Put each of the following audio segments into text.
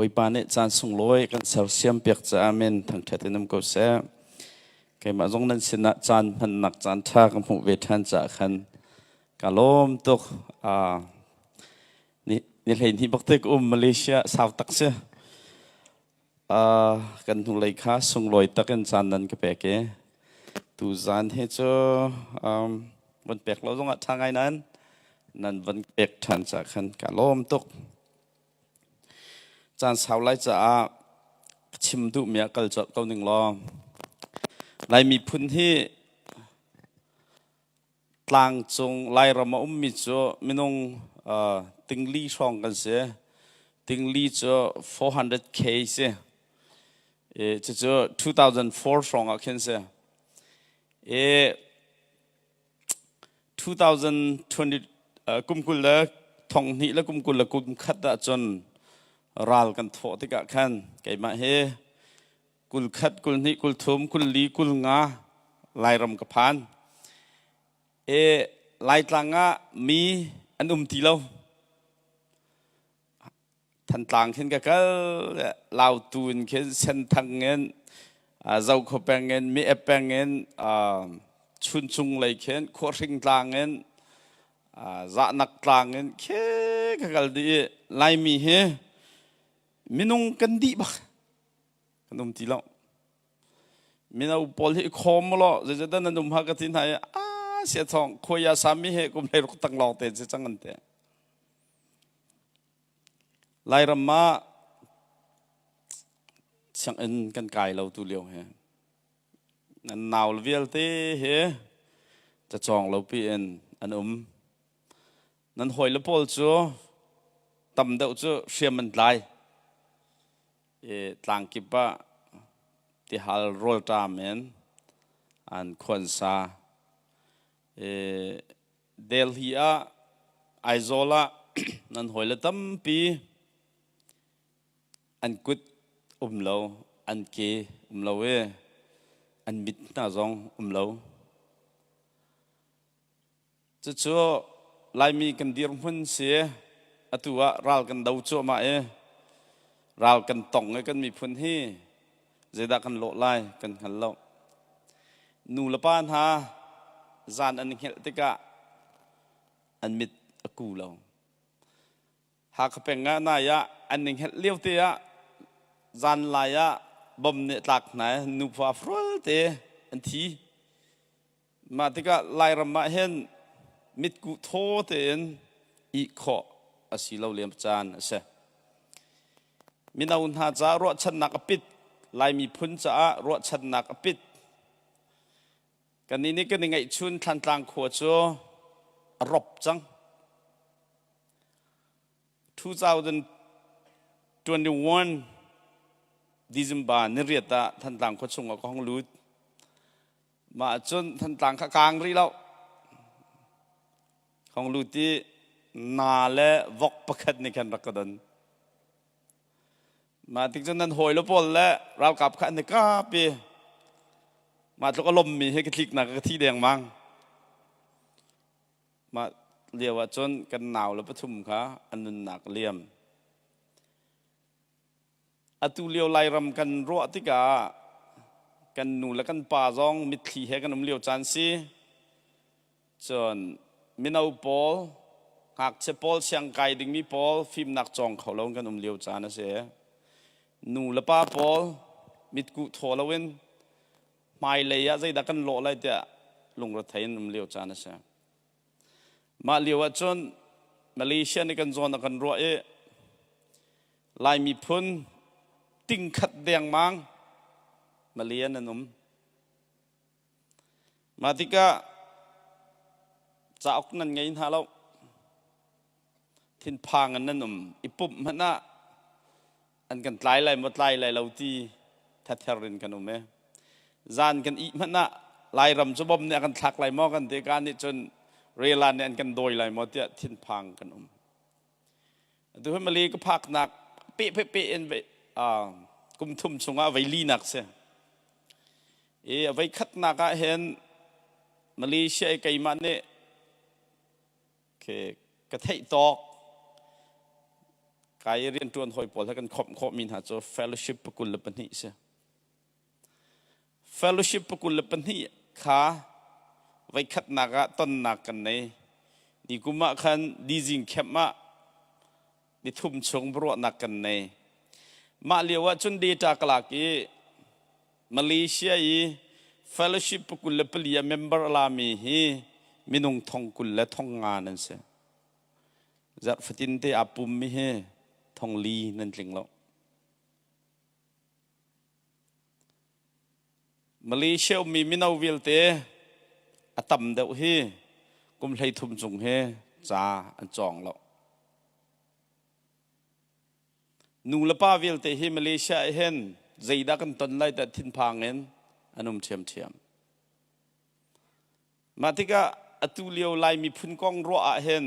Bawipa nih caan sunglawi kan sersiam piak caah men thangṭhat in um ko seh. Keimah zong nan sinah caan hmannak caan ṭha ka hmuh ve ṭhan caah khan ka lawm tuk. Ni ni 12 bak te ka um Malaysia sau tak si. Kan hnulei kha sunglawi takin caan nan ka pek i tuzaan hi cu van pek lo zongah ṭha ngai nain nan van pek ṭhan caah khan ka lawm tuk. Caan sau lai caah ka chim duhmi ah kal colh ko ning law Lai miphun hi Tlangcung Lairam a ummi cu minung tingli hrawng kan si. Tingli cu 400k si. I cucu 2004 hrawng ah khin si. I 2020 kum 20 le thong hnih le kum 20 le kum khat ahcun ral kan thawh tikah khan keimah hi 21, 22, 23, 24, 25 Lairam ka phan. E Laitlang ah mi an um ti lo. Thantlang khin ka kal, Lautu in khin, Senthang in, Zokhua peng in, Mi peng in, Chuncung lei khin, Khuahring tlang in, Zahnak tlang in khi ka kal dih i Laimi hi minung kan dih bak. Kan um ti lo. Mino pawl hi khawm law zeizat nan um ha ka ti hna i a sia thong khuaya sami he kum hlei ruk tang lawng te si cang an te. Lairam ah sianginn kan kai lo tu lio he. Nan nau vialte he cacawng lo pi in an um. Nan hawi le pawl cu tam deuh cu hriam an tlai. Tlangkip ah tihal rawlṭam in an khuansa. Delhi ah Aizawl ah nan hawile tampi an kut um lo, an ke um lo i an mit hna zong um lo. Cucu Laimi kan dirhmun si. Atu ah ral kan do cuahmah i ral kan tong i kan miphun hi zeidah kan lawh lai kan hngal lo. Nu le pa hna zan an i hngelh tikah an mit a ku lo. Hakha peng ah nai ah an i hngelh lio te ah zanlai ah bom nih a tlak hna i nufa frual te an thi. Mah tikah Lairam ah hin mitkuh thaw tein ih khawh a si lo lem caan a si. Mino hna caah ruahchannak a pit, Lai miphun caah ruahchannak a pit. Kannih nih kan i ngaihchun Thlantlang khua cu a rop cang. 2021 December niriat ah Thantlang khua chung ah ka hong lut. Mah cun Thantlang kha kaang rih lo. Hong lut i na le vok pakhat nih khan rak ka don. Mah tik cun nan hawi le pawl le ralkap kha an i kap i mah tluk a lommi hi ka tliknak ka thi dengmang. Mah lio ah cun kan nau le pathum kha an nunnak a liam. Atu lio Lairam kan ruah tikah kan nu le kan pa zong mitthli he kan um lio caan si. Cun mino pawl, ngakchia pawl, siangkai dingmi pawl fimnak cawng kho lo in kan um lio caan a si. Nu le pa pawl mitkuh thaw loin hmailei ah zeidah kan lawh lai tiah lungrethei in um lio caan a si. Mah lio ah cun Malaysia nih kan zawn a kan ruah i Lai miphun tingkhat dengmang Malayan an um. Mah tikah cauk nan ngei hna lo. Thinphang in nan um. I pumh hmanh ah an kan tlai lai maw tlai lai lo ti thather in kan um e. Zan kan ih hmanh ah Lairam cu bom nih a kan thlak lai maw kan ti ka nih cun Relan nih an kan dawi lai maw tiah thinphang kan um. Atu hi Malay ka phaknak pe pe pe in kum thum chungah vei linak si. I a vei khatnak ah hin Malaysia i keimah nih ke ka theih tawk. Kai i rianṭuan hawi pawl he kan khawmh khawhmi hna cu fellowship 22 si. Fellowship 22 kha voikhatnak ah tonnak kan nei. Ni kum ah khan dizing camp ah nithum chung ruahnak kan nei. Mah lio ah cun data ka lak i Malaysia i fellowship 24 a member a lami hi minung thong kul le thong nga nan si. Zarh fatin te aa pummi hi thong li nan tling lo. Malaysia ummi mino vialte a tam deuh hi kum 13 cung hi ca an cawng lo. Nu le pa vialte hi Malaysia ah hin zeidah kan ton lai tiah thinphang in an um ṭhiamṭhiam. Mah tikah atu lio Lai miphun kong ruah ah hin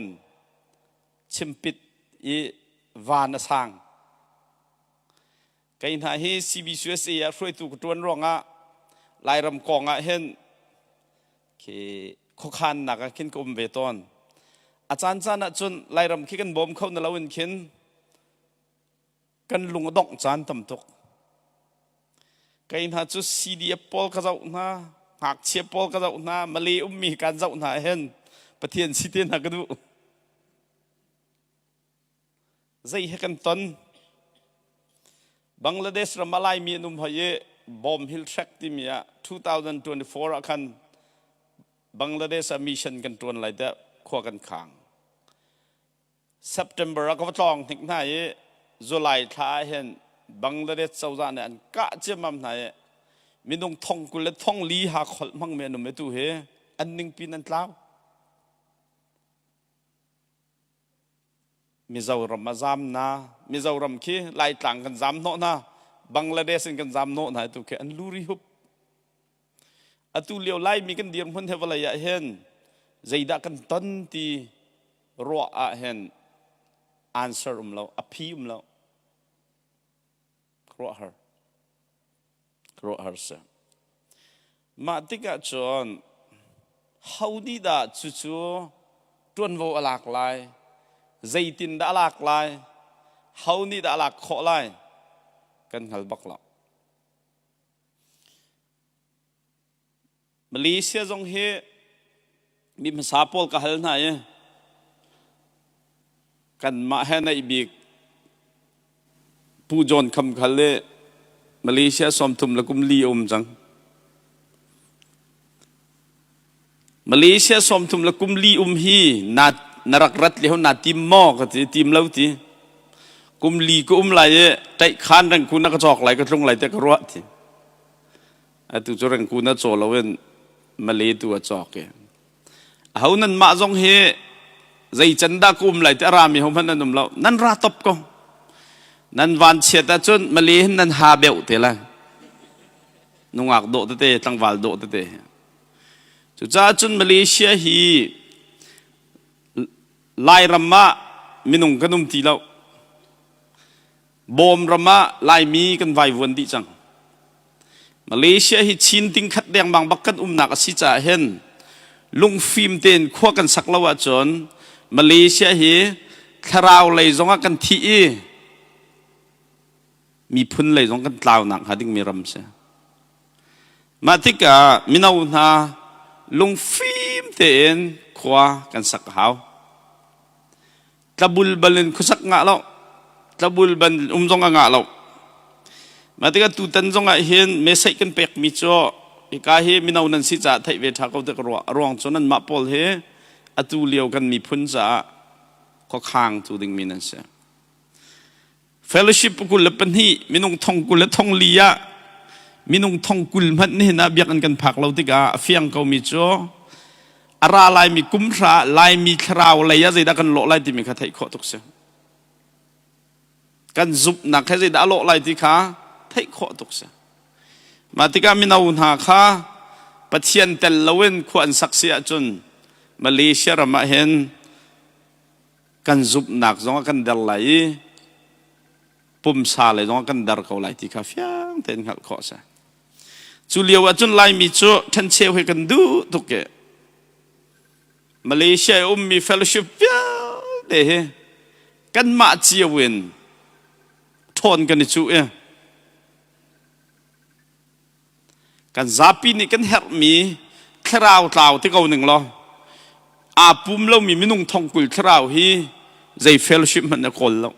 chimpit i van a sang. Kei hna hi CBCUSA ah hruaitu ka ṭuan ruangah Lairam kong ah hin khi khuakhannak ah khin ka um ve tawn. A caan caan ah cun Lairam khi kan bawm kho na lo in khin kan lung a dongh caan tam tuk. Kei hna cu CDF pawl ka zoh hna, ngakchia pawl ka zoh hna, Malay ummi kan zoh hna hin Pathian si te hna ka duh. Zei he kan ton? Bangladesh ram a Laimi an um hoi i Bomb Hill Trek timi ah 2024 ah khan Bangladesh ah mission kan ṭuan lai tiah khua kan khang. September ah ka va tlawng hnik hna i July thla ah hin Bangladesh cozah nih an kah ciammam hna i minung thong kul le thong li ha kholh hmangmi an um i tu hi an ningpi an tlau. Mizoram a zam na Mizoram khi Laitlang kan zam hnawh hna Bangladesh in kan zam hnawh hna tu khi an luri hup. Atu lio Laimi kan dirhmun he vawlei ah hin zeidah kan ton ti ruah ah hin answer um lo, a phi um lo. Ruah har. Ruah har si. Mah tikah cun ho nih dah cucu ṭuanvo a lak lai? Zeitin dah a lak lai? Ho nih dah a lak khawh lai? Kan hngal bak lo. Malaysia zong hi mi hmasa pawl ka hal hna i kanmah he naih bik Pu John Kham Khal i Malaysia sawmthum le kum li a um cang. Malaysia sawmthum le kum li um hi na na rak rat lio na tim maw ka ti tim lo ti. Kum li ka um lai i ṭaih khan rengku na ka cawk lai ka tlung lai te ka ruah ti. Atu cu rengku na caw loin Malay tu a cawk i. Aho nan mah zong hi zei can dah ka um lai ti a rami ho hmanh nan um lo. Nan ra top ko. Nan van chiat ahcun Malay hin nan ha beuh te lai. Nungak dawh tete, tlangval dawh tete. Cucaah cun Malaysia hi Lairam ah minung kan um ti lo. Bawm ram ah Laimi kan vaivuan dih cang. Malaysia hi Chin ting khat dengmang bak kan umnak a si caah hin lungfim tein khua kan sak lo ahcun Malaysia hi thlarau lei zongah kan thih i miphun lei zong kan tlaunak hnga dingmi ram si. Mah tikah mino hna lungfim tein khua kan sak a hau. Tlabul bal in khuasak ngah lo. Tlabul ban um zong a ngah lo. Mah tikah tutan zong ah hin message kan pekmi cu hika hi mino nan si caah theih ve ṭha ko ti ka ruah. A ruang cu nanmah pawl hi atu lio kan miphun caah khuakhang tu dingmi nan si. Fellowship 22 minung thong kul le thong li ah minung thong kul hmanh nihin ah biakinn kan phak lo tikah a fiang komi cu a ra laimi kum hra laimi thlarau lei ah zeidah kan lawh lai timi kha theih khawh tuk si. Kan zumhnak he zeidah a lawh lai ti kha theih khawh tuk si. Mah tikah mino hna kha Pathian tel loin khua an sak si ahcun Malaysia ram ah hin kan zumhnak zong ah kan der lai i pumsa lei zong ah kan der ko lai ti kha fiang tein hngalh khawh a si. Cu lio ah cun Laimi cu ṭhencheu hi kan duh tuk i Malaysia i ummi fellowship vialte hi kanmah cio in. Ṭhawn kan i cuh i kan zapi nih kan herhmi thlarau tlau ti ko ning law aa pum lomi minung thongkul thlarau hi zei fellowship hmanh na kawl lo.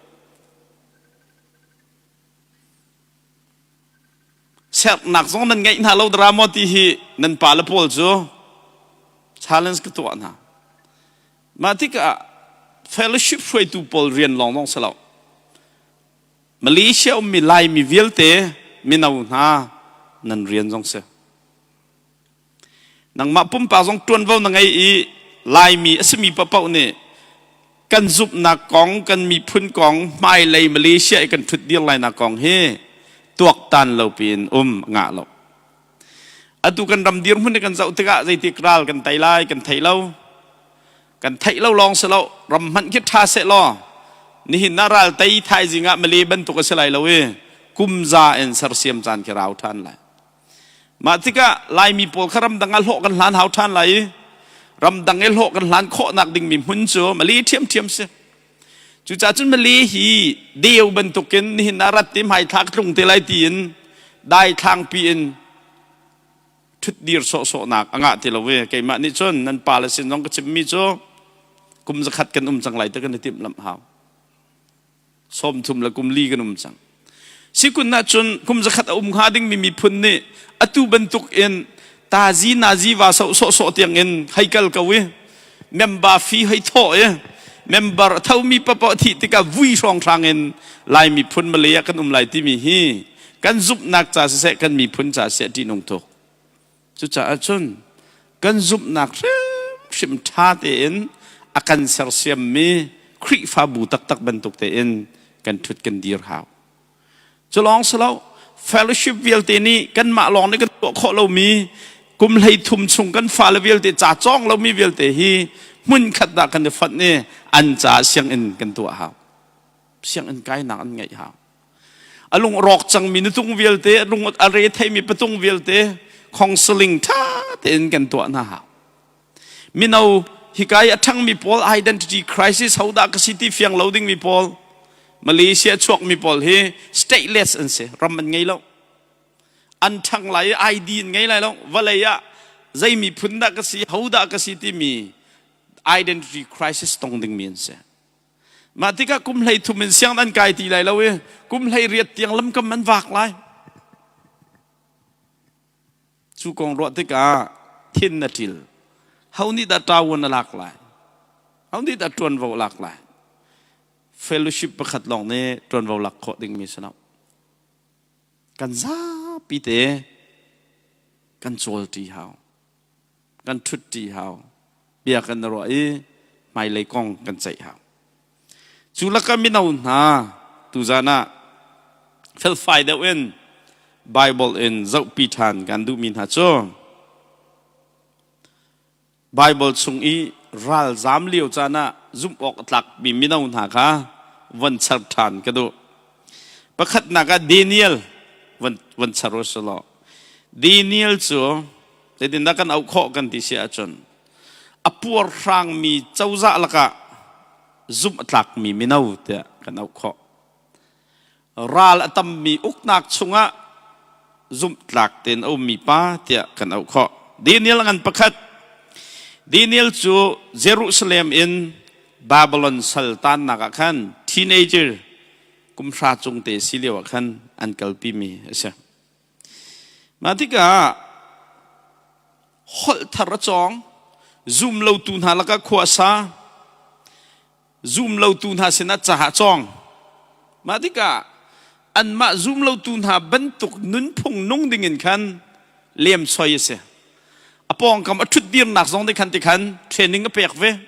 Sernak zong nan ngeih hna lo dara maw ti hi nan pa le pawl cu challenge ka tuah hna. Mah tikah fellowship hruaitu pawl rian lawng zong si lo. Malaysia ummi Laimi vialte mino hna nan rian zong si. Nangmah pumpak zong ṭuanvo na ngei i Laimi a simi paohpaoh nih kan zumhnak kong, kan miphun kong, hmailei Malaysia i kan ṭhutdir lainak kong hi tuaktan lo piin um ngah lo. Atu kan ram dirhmun i kan zoh tikah zeitik ral kan tei lai kan thei lo. Kan theih lo lawng si lo, ram hmanh khi ṭha seh law nihin ah ral tei thaizing ah Malay bantuk a si lai lo i kum za in sersiam caan khi rau ṭhan lai. Mah tikah Laimi pawl kha ramdang ah hlawh kan hlan hau ṭhan lai i ramdang i hlawh kan hlan khawhnak dingmi hmun cu Malay ṭhiamṭhiam si. Cucaah cun Malay hi deu bantukin nihin ah rat ti hmaithlak tlung te lai tiin daithlangpi in ṭhutdir sawhsawhnak a ngah ti lo i keimah nih cun nan pale sin zong ka chimmi cu kum zakhat kan um cang lai ti kan i timhlamh hau. 30 le kum li kan um cang. Sikun ahcun kum zakhat a um hnga dingmi miphun nih atu bantuk in tazi nazi va so sawhsawh tiang in hei kal ko i member fee hei thawh i member a thomi papoh thih tikah vui hrawnghrang in Lai miphun Malay ah kan um lai timi hi kan zumhnak ca siseh kan miphun ca siseh ṭihnung tuk. Cucaah cun kan zumhnak hrimhrim ṭha tein a kan sersiammi Khrihfabu taktak bantuk tein kan ṭhut kan dir hau. Cu lawng si lo, fellowship vialte nih kanmah lawng nih kan tuah khawh lomi kum 33 chung kan fale vialte ca cawng lomi vialte hi hmun khat dah kan i fonh i an ca sianginn kan tuah hau. Sianginn kainak an ngeih hau. A lung rawk cangmi nutung vialte, a lung a re theimi patung vialte counseling ṭha tein kan tuah hna hau. Mino hika i a ṭhangmi pawl identity crisis hodah ka si ti fiang lo dingmi pawl Malaysia chuakmi pawl hi stateless an si, ram an ngei lo. An ṭhang lai i ID an ngei lai lo. Vawlei ah zei miphun dah ka si, hodah ka si timi identity crisis tong dingmi an si. Mah tikah kum 33 in siang an kai ti lai lo i kum 18 tiang lamkam an vak lai. Cu kong ruah tikah thin na ṭil. Ho nih dah ṭawuan a lak lai? Ho nih dah ṭuanvo a lak lai? Fellowship pakhat lawng nih ṭuanvo lak khawh dingmi si lo. Kan zapi te kan cawl ṭi hau. Kan ṭhut ṭi hau. Bia kan ruah i hmailei kong kan ceih hau. Cu lakah mino hna tuzan ah felfai deuh in Bible in zohpi ṭhan kan duhmi hna cu Bible chung i ralzam lio caan ah zumh awk a tlakmi mino hna kha von char ṭhan ka duh. Pakhatnak ah Daniel von, von char u law Daniel cu Zeitindah kan auh khawh kan ti si ahcun a puarhrangmi cozah lakah zumh a tlakmi mino tiah kan auh khawh. Ral a tammi uknak chungah zumhtlak tein a ummi pa tiah kan auh khawh. Daniel ngan pakhat. Daniel cu Jerusalem in Babylon sal tannak ah khan teenager kum hra cung te si lio ah khan an kalpimi a si. Mah tikah holh thar a cawng, zum lotu hna lakah khua a sa, zum lotu hna sinah ca a cawng. Mah tikah anmah zum lotu hna bantuk nunphung nung dingin khan lemsoi a si. A pawngkam a ṭhutdirnak zong nih khan tikhan training a pek ve.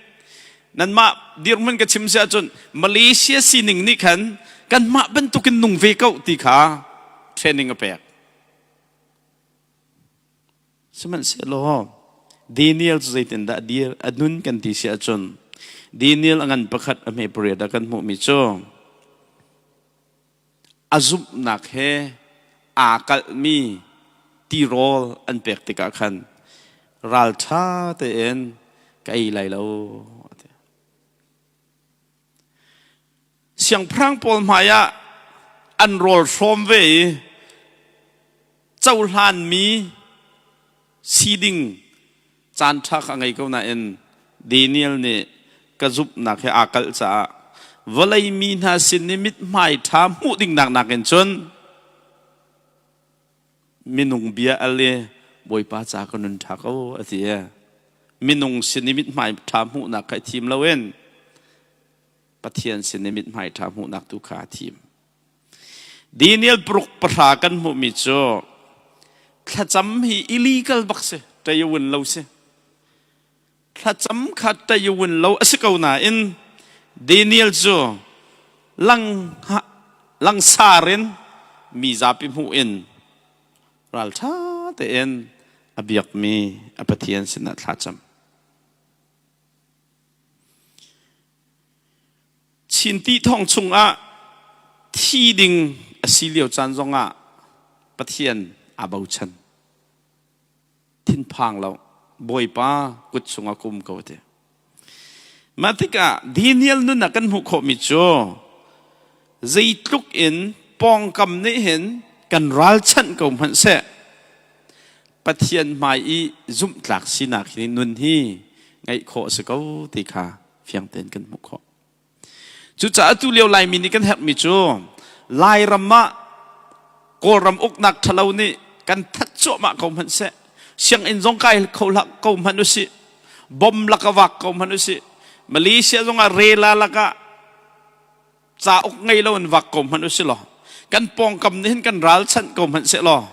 Nanmah dirhmun ka chim si ahcun Malaysia sining nih khan kanmah bantukin nung ve ko ti kha training a pek. Sihmanhsehlaw Daniel cu zeitindah a dir a nun kan ti si ahcun Daniel a ngan pakhat a hme pariat ah kan hmuhmi cu a zumhnak he aa kalhmi tirawl an pek tikah khan ralṭha tein ka ei lai lo a ti. Siangpahrang pawl hmaiah An rawl hrawm ve i cohlanmi si ding caan ṭha kha a ngei ko nain Daniel nih ka zumhnak he aa kalh caah vawlei mi hna sin i mithmai ṭha hmuh ding nak nakin cun minung bia al i Bawipa ca ka nun ṭha ko a ti i minung sin i mithmai ṭha hmuhnak kha i thim loin Pathian sin i mithmai ṭha hmuhnak tu kha a thim. Daniel paruk pahra kan hmuhmi cu thlacam hi illegal bak si, ṭayawun lo si. Thlacam kha ṭayawun lo a si ko nain Daniel cu lang langsar in mi zapi hmuh in ralṭha tein a biakmi a Pathian sinah thlacam. Chinti thong chungah thi ding a si lio caan zongah Pathian aa bochan. Thinphang lo, Bawipa kut chungah ka um ko a ti. Mah tikah Daniel nun ah kan hmuh khawhmi cu zeitluk in pawngkam nih hin kan ralchanh ko hmanh seh Pathian hmai i zumhtlak sinak hi nun hi ngeih khawh a si ko ti kha fiang tein kan hmuh khawh. Cucaah atu lio Laimi nih kan herhmi cu Lairam ah Kawlram uknak ṭhalo nih kan that cuahmah ko hmanh seh, sianginn zong kai kho hlah ko hmanh usih, bom lak a vak ko hmanh usih, Malaysia zongah rela lakah cauk ngei lo in vak ko hmanh usih law, kan pawngkam nih hin kan ralchanh ko hmanh seh law,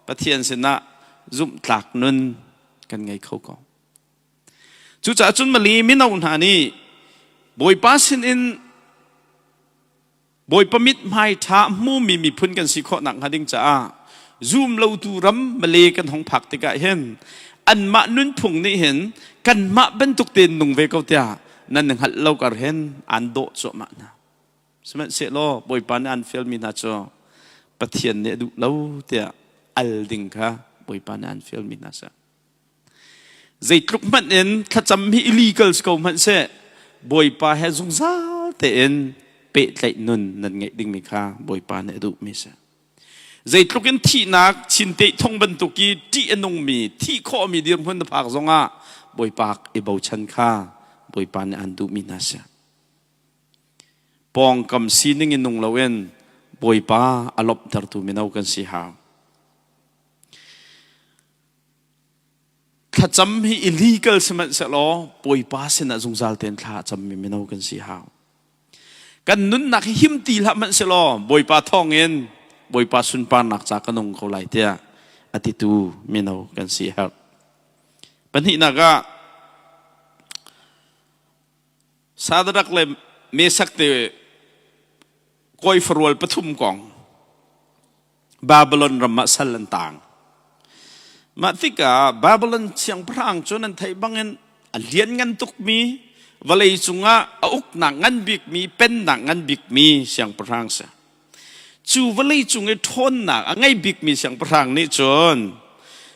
Pathian sinah zumhtlak nun kan ngei kho ko. Cucaah cun Mali mino hna nih Bawipa sinin Bawipa mithmai ṭha hmumi miphun kan si khawh nakhnga ding caah zum lotu ram Malay kan hung phak tikah hin anmah nunphung nih hin kanmah bantuk tein nung ve ko tiah nan hngalh lo kar hin aan dawh cuahmah hna. Sihmanhsehlaw Bawipa nih aan fialmi hna cu Pathian nih a duh lo tiah al ding kha Bawipa nih aan fialmi hna si. Zeitluk hmanh in thlacam hi illegal si ko hmanh seh, Bawipa he zungzal tein pehtlaih nun nan ngeih dingmi kha Bawipa nih a duhmi si. Zeitluk in thihnak chinteh thong bantuk i ṭih a nungmi, thih khawhmi dirhmun na phak zongah Bawipa i bochan kha Bawipa nih aan duhmi hna si. Pawngkam sining in nung loin Bawipa a lawmhtertu mino kan si hau. Thlacam hi illegal sihmanhsehlaw Bawipa sinah zungzal tein thla a cammi mino kan si hau. Kan nunnak hi him ti hlah hmanh selaw Bawipa thawngin Bawipa sunparnak ca ka nung ko lai tiah a titu mino kan si herh. Pahnihnak ah Sadarak le Mesak te kawi farual pathum kong Babylon ram ah sal an taang. Mah tikah Babylon siangpahrang cu nan theih bangin a lianngan tukmi vawlei cungah a uknak ngan bikmi pennak ngan bikmi siangpahrang si. Cu vawlei cung i ṭhawnnak a ngei bikmi siangpahrang nih cun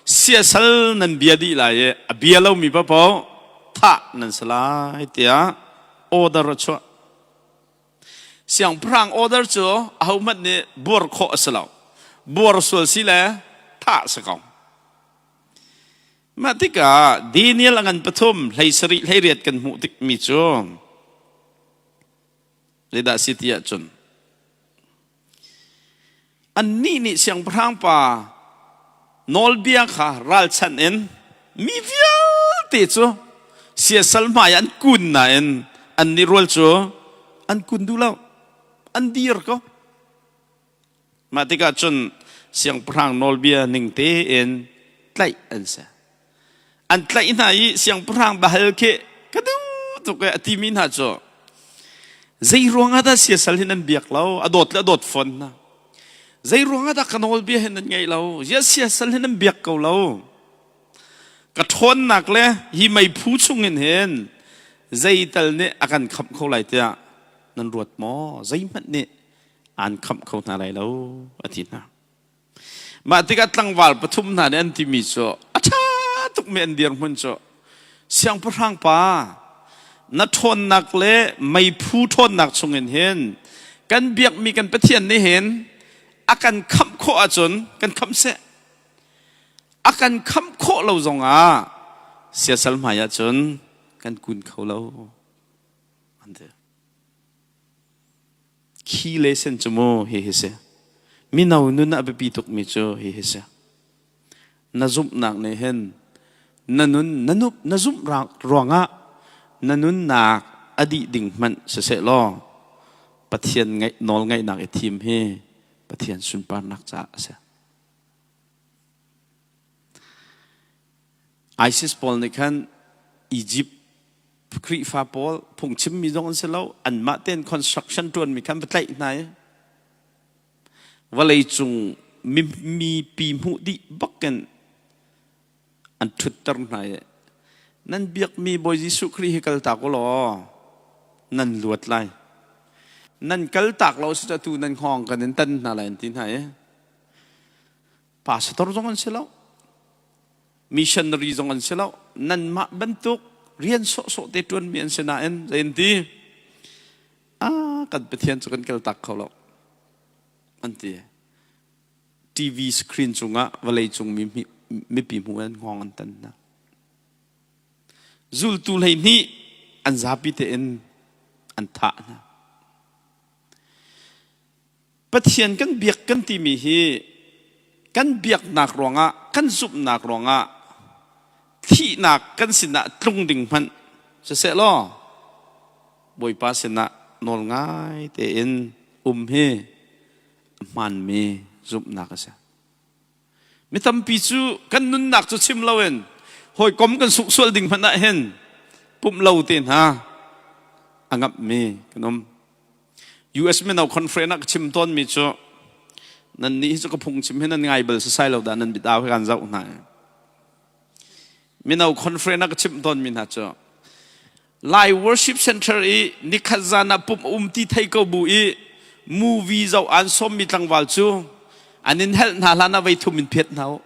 siasal nan bia dih lai i a bia lomi paohpaoh thah nan si lai tiah order a chuah. Siangpahrang order cu ahohmanh nih buar khawh a si lo. Buar sual si le thah si ko. Mah tikah Daniel a ngan pathum hlei sarih hlei riat kan hmuh tikmi cu zeidah si ti ahcun annih nih siangpahrang pa nawlbia kha ralchanh in mi vialte cu siasal hmai an kun nain annih rual cu an kun duh lo an dir ko mah tikah cun siangpahrang nawlbia ning tein tlaih an si An tlaih hna i siangpahrang bahal khi ka duh tuk e a timi hna cu zei ruangah dah siasal hi nan biak lo a dawt le a dawt fawn hna zei ruangah dah ka nawlbia hi nan ngaih lo ziah siasal hi nan biak ko lo ka ṭhawnnak le hi meiphu chungin hin zeital nih a kan khamh kho lai tiah nan ruat maw zeihmanh nih aan khamh kho hna lai lo a ti hna Mah tikah tlangval pathum hna nih an timi cu a ṭha tukmi an dirhmun cu siangpahrang pa na ṭhawnnak le meiphu ṭhawnnak chungin hin Kan biakmi kan Pathian nih hin a kan khamh khawh ahcun kan khamh seh. A kan khamh khawh lo zongah siasal hmai ahcun kan kun kho lo. An ti. Khi le sen cu mu hi hi si. Mino nun ah biapi tukmi cu hi hi si. Na zumhnak nih hin na nun na nup na zumh ruangah na nunnak a dih ding hmanh siseh law Pathian ngaih nawl ngaihnak i thim hi Pathian sunparnak caah a si. ISIS pawl nih khan Egypt Khrihfa pawl phungchimmi zong an si lo anmah tein construction ṭuanmi khan va tlaih hna i vawleicung mipi hmuh dih bakin an ṭhutter hna i nan biakmi Bawi Jesuh Khrih hi kaltak u law nan luat lai. Nan kaltak lo si tu nan hngawng kan in tan hna lai an ti hna i pastor zong an si lo missionary zong an si lo nanmah bantuk rian sawhsawh te ṭuanmi an si nain zei an ti ah kan Pathian cu kan kaltak kho lo an ti TV screen cungah vawleicung mi mipi hmuh in hngawng an tan hna zultu 12 an zapi tein an thah hna Pathian kan biak kan timi hi kan biaknak ruangah kan zumhnak ruangah thihnak kan sinah tlung ding hmanh siseh law Bawipa sinah nawl ngai tein um hi a hmaanmi zumhnak a si. Mi tampi cu kan nunnak cu chim loin hawikom kan sungh sual ding hmanh ah hin pumh lo te hna a ngamhmi kan um. US mino conference ah ka chim tawnmi cu nan nih hi cu ka phungchim hi nan ngai bal sasai lo dah nan mitau hi kan zoh hna. Mino conference ah ka chim tawnmi hna cu Lai Worship Center i nikhat zan ah pumh um ti thei ko bu i movie zoh an sawmmi tlangval cu an in helh hna hlan ah vei thum in phiat hna u.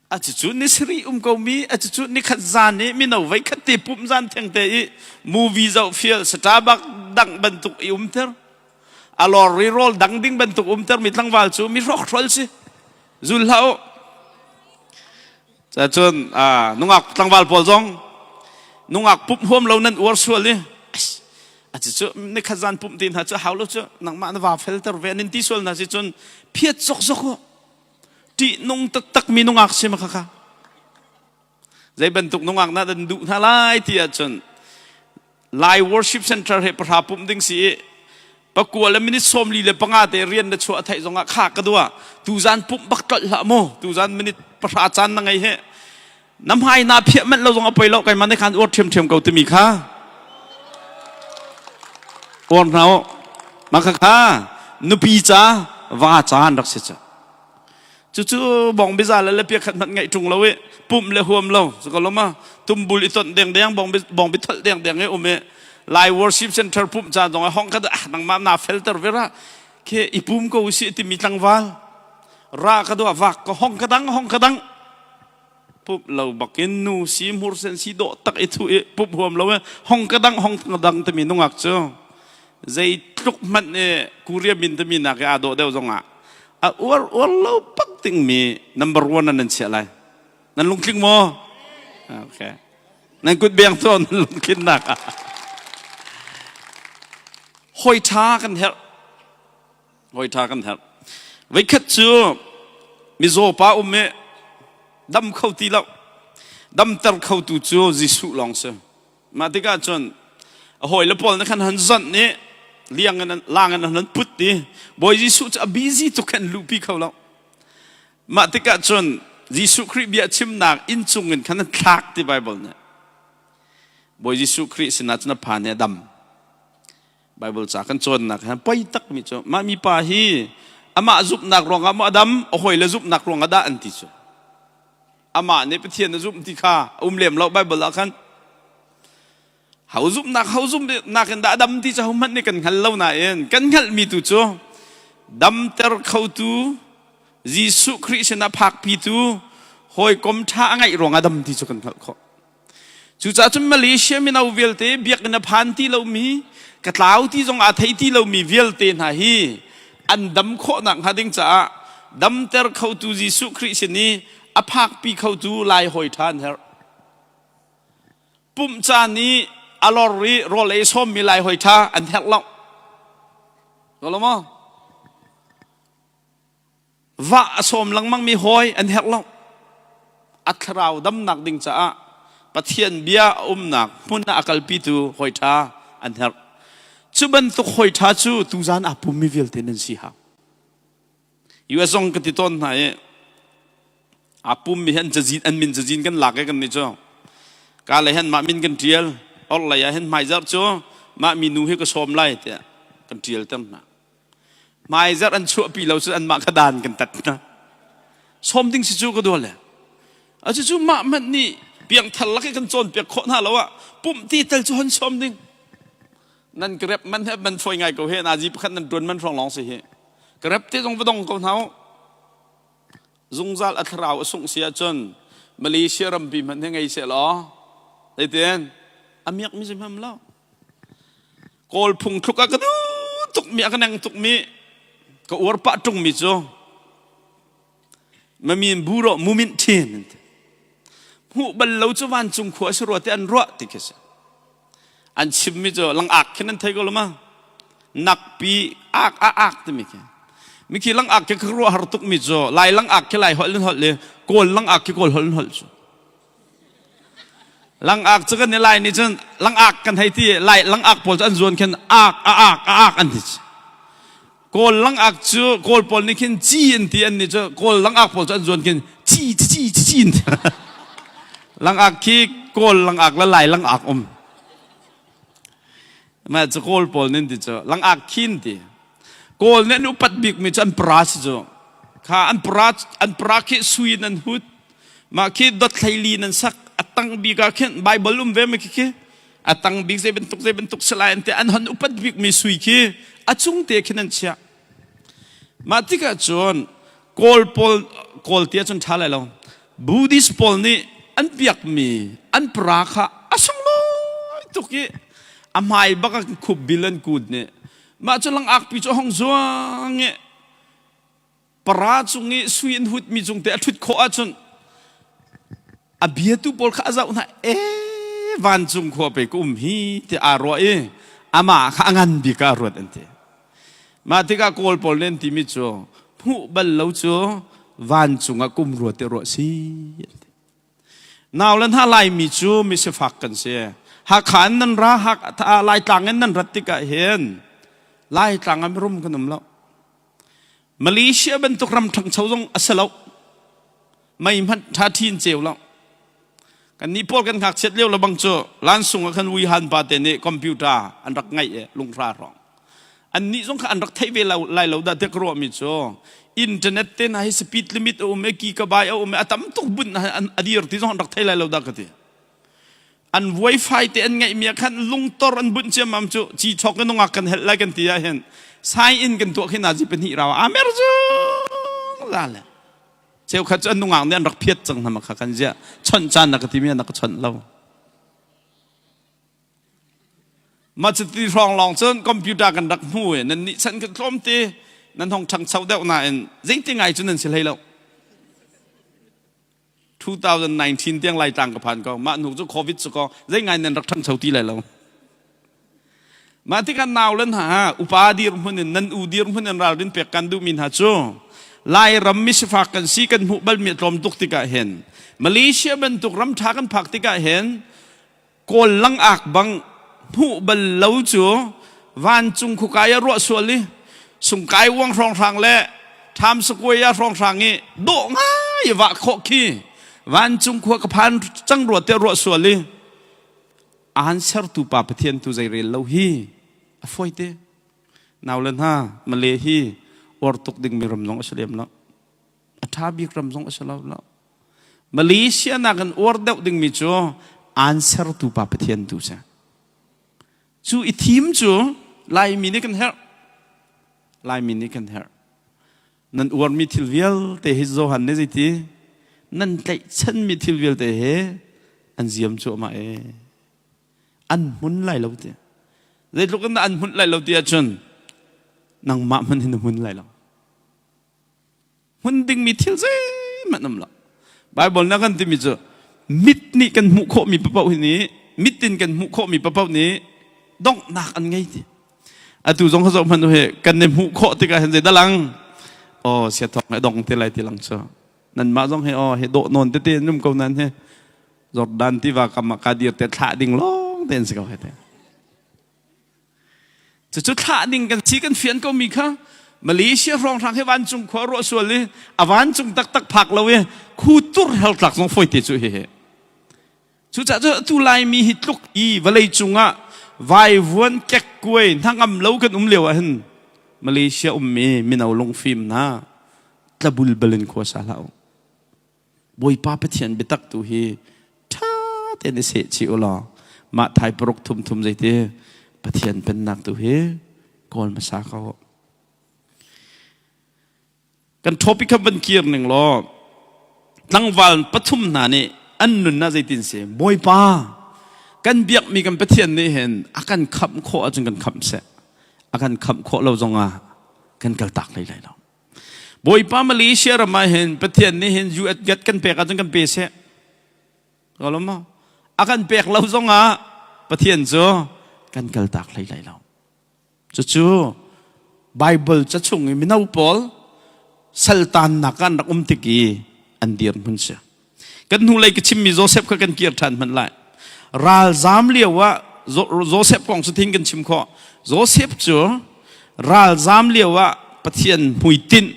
A cucu ni sarih um ko mi a cucu nikhat zan i mino vei khat te pumh zan theng te i movie zoh fial Starbucks dang bantuk i umter a lor ri rawl dang ding bantuk umter mi tlangval cu mi hrawkhrol si. Zul hlah u. Cun nungak tlangval pawl zong nungak pumh huam lo nan uar sual i a ci cu nikhat zan pumh ti hna cu hau lo cu nangmah na va felter ve nin ti sual hna si cun phiat zokzok u ṭih nung taktak mi nungak si ma kha Zei bantuk nungak na dan duh hna lai ti ahcun Lai Worship Center he pahra pumh ding si i pakua le minute 45 te rian na chuah theih zongah kha ka dua tuzan pumh bak tlolh hlah mu tuzan minute pahra caan na ngei he na hmai na phiah manh lo zong a poi lo keimah nih khan uar ṭhiamṭhiam ko timi kha uar hna u mah kha kha nupi ca va ca an rak si ca Cucu bong biza le lepia khat hmanh ngaih ṭung lo i pumh le huam lo cu ko loma tumbul i tonh dengdeng bong bong bi tholh dengdeng i um i Lai worship center pumh caan zong ah hong khat ah nangmah na felter vera khi i pum ko usih timi tlangval ra ka dua vak ka hong ka dang hong ka dang pup lo bakin nu si hmur sen si dawh tak i thu i pup huam lo i hong ka dang hong ka dang timi nungak cu zeitluk hmanh i Korea min timi nak i aa dawh deuh zongah a uar uar lo pak dingmi number one an nan chiah lai nan lungtling maw okay nan kut beng to nan lungtlinnak ah hoi tha kan herh Hawi ṭha kan herh. Voikhat cu mizaw pa um i dam kho ti lo. Damter khotu cu Jesuh lawng si. Mah tikah cun a hawile pawl nih khan han zonh i liang in lang in an put i Bawi Jesuh cu a busy tuk khan luhpi kho lo. Mah tikah cun Jesuh Khrih bia chimnak inn cung in khan an thlak ti Bible nih. Bawi Jesuh Khrih sinah cun a phan i a dam. Bible ca kan cawnnak he poi takmi cu mah mipa hi amah zumhnak ruangah maw a dam a hawile zumhnak ruangah dah an ti cu amah nih Pathian a zumh ti kha a um lem lo Bible ah khan ho zumhnak ho zumhnak in dah a dam ti cu hohmanh nih kan hngal lo nain kan hngalhmi tu cu damter khotu Jesuh Khrih sinah phakpitu hawikom ṭha a ngeih ruangah dam ti cu kan hngalh khawh. Cucaah cun Malaysia mino vialte biakinn a phan ti lomi, ka tlau ti zong aa thei ti lomi vialte hna hi an dam khawhnak hnga ding caah damter khotu Jesuh Khrih sin i a phakpi khotu Lai hawi ṭha an herh. Pumh caan i a lor i rawl ei sawmmi Lai hawi ṭha an herh lo. Lo maw? Vah a sawm lengmangmi hawi an herh lo. A thlarau damnak ding caah Pathian bia a umnak hmun ah a kalpitu hawi ṭha an herh. Cu bantuk hawi ṭha cu tuzan aa pummi vialte nan si hau. US zong ka ti tawn hna i aa pummi hi an cazin an min cazin kan lak i kan nih cu ka lei hin mah min kan ṭial orhlei ah hin hmaizarh cu mah minu hi ka sawm lai tiah kan ṭial ter hna. Hmaizarh an chuahpi lo cun anmah kha dan kan tat hna. Sawm ding si cu ka dual le. A cucu mah hmanh nih piangthar lak i kan cawnpiak khawh hna lo ah pumh ti tel cu hon sawm ding. Nan ka rep man he man fawi ngai ko he nazi pakhat nan tuan man hrawng lawng si hi. Ka rep te zong va dong ko hna u. Zungzal a thlarau a sungh si ahcun Malaysia rampi hmanh hi ngei seh law zeitin a miak mi si hmam lo. Kawl phungthluk ah ka duh tukmi a ka neng tukmi ka uar pah ṭungmi cu mamin bu rawh mumin ṭhin an ti. Hmuh bal lo cu vancung khua a si rua ti an ruah ti khi si. An chimmi cu langak khin an thei ko lo ma. Nakpi ak a ak timi khi. Mikhi langak khi ka ruah har tukmi cu Lai langak khi Lai holh in holh i Kawl langak khi Kawl holh in holh cu. Langak cu kan i lai nih cun langak kan hei ti lai langak pawl cu an zuan khin ak a ak a ak an ti. Kawl langak cu Kawl pawl nih khin ci an ti an nih cu Kawl langak pawl cu an zuan khin ci ci ci ci an ti. Langak khi Kawl langak le Lai langak um. Mah cu Kawl pawl nih an ti cu langak khin ti. Kawl nih an upat bikmi cu an para si cu. Kha an para an para khi sui in an hut. Mah khi dot hleili nan sak a tang bik ah khin Bible um ve ma khi khi a tang bik zei bantuk zei bantuk si lai an ti an hon upat bikmi sui khi a cung te khin an chiah. Mah tikah cun Kawl pawl Kawl ti ahcun ṭha lai lo. Buddhist pawl nih an biakmi an para kha a sunglawi tuk i a hmai bak ah khup bil an kut nih mah cu langak pi cu hong zuang i para cung i sui an hutmi cung te a ṭhut khawh ahcun a biatu pawl kha a zoh hna e vancung khua pe ka um hi ti aa ruah i amah kha a ngan bik ah a ruat an ti mah tikah kawl pawl nih an timi cu hmuh bal lo cu vancung ah kum rua te ruah si an ti nau le hna laimi cu misifak kan si Hakha in nan ra Laitlang in nan rat tikah hin Laitlang ah mirum kan um lo Malaysia bantuk ram ṭhangcho zong a si lo mei hmanh ṭha ṭhi in ceu lo kan nih pawl kan ngakchiat lio le bang cu lansung ah khan wihan pa te nih computer an rak ngaih i lunghra hrawng an nih zong kha an rak theih ve lai lo dah tiah ka ruahmi cu internet te hna hi speed limit a um i gigabyte a um i a tam tuk bunh a dir ti zong an rak thei lai lo dah ka ti an wifi te an ngeihmi ah khan lungtor an bunh ciammam cu ci chok in nungak kan helh lai kan ti ah hin sign in kan tuah khi nazi pahnih rau amer zungzal le Cheukhat cu an nungak nih an rak phiat cang hna kha kan ziah chawnh caan na ka timi na ka chawnh lo. Mah cuti hrawng lawng cun computer kan rak hmu i nan nih chan kan tlawm ti nan hong ṭhangcho deuh nain zeiti ngai cu nan si hlei lo. 2019 tiang Laitlang ka phan ko. Mah hnu cu COVID cu ko zei ngai nan rak ṭhangcho ti lai lo. Mah tikah nau le hna upa dirhmun in nan u dirhmun in ralrin pek kan duhmi hna cu Lairam misifak kan si kan hmuh balmi a tlawm tuk tikah hin Malaysia bantuk ram ṭha kan phak tikah hin Kawl langak bang hmuh bal lo cu vancung khukai ah ruah sual i sungkai uang hrawnghrang le ṭham sakuai ah hrawnghrang i dawh ngai vah khawh khi vancung khua ka phan cang rua tiah ruah sual i aan sertu pa Pathian tu zei rel lo hi a fawi te nau le hna Malay hi uar tuk ding mi ram zong a si lem lo a ṭha bik ram zong a si lo lo Malaysia nakin uar deuh ding mi cu aan sertu pa Pathian tu si cu i thim cu Laimi nih kan herh Laimi nih kan herh nan uarmi thil vialte hi Johan nih zeiti nan tlaihchanmi thil vialte hi. An ziam cuahmah e. An hmun lai lo ti. Zeitluk in dah an hmunh lai lo ti ahcun nangmah hmanh hin na hmun lai lo. Hmun dingmi thil zeihmanh um lo. Bible na kan timi cu mit nih kan hmuh khawhmi paoh hi nih mit in kan hmuh khawhmi paoh nih donghnak an ngei ti. Atu zong kha zoh hmanh he kan i hmuh khawh tikah hin zeidah lang? Aw sia thawng he dong te lai ti lang cu. Nanmah zong he aw he dawh nawn tete an um ko nan he Jordan tiva kam ah ka dir te thlah ding lawng te an si ko he te. Cucu thlah ding kan si kan fian ko mi kha Malaysia hrawnghrang he vancung khua ruah sual i a vancung taktak phak lo i khu tur hel tlak zong foi te cu hi he. Cucaah cu atu Laimi hi tluk i vawlei cungah vaivuan kekkuai hnangam lo kan um lio ah hin Malaysia ummi mino lungfim hna tlabul balin khua sa hlah u. Bawipa Pathian biatak tu hi ṭha tein i seh chih u law mah thai paruk thum thum zeiti Pathian pennak tu hi kawl hmasa ko. Kan topic kha van kir ning law tlangval pathum hna nih an nun ah zeitin si Bawipa kan biakmi kan Pathian nih hin a kan khamh khawh ahcun kan khamh seh a kan khamh khawh lo zongah kan kaltak hlei lai lo Bawipa Malaysia ram ah hin Pathian nih hin US gat kan pek ahcun kan pe seh ko lo maw a kan pek lo zongah Pathian cu kan kaltak hlei lai lo Cucu Baibal ca chung i mino pawl saltannak ah an rak um tik i an dirhmun si. Kan hnulei ka chimmi Joseph kha kan kir ṭhan hmanh lai. Ralzam lio ah Joseph kong cu thin kan chim khawh. Joseph cu ralzam lio ah Pathian hmuitinh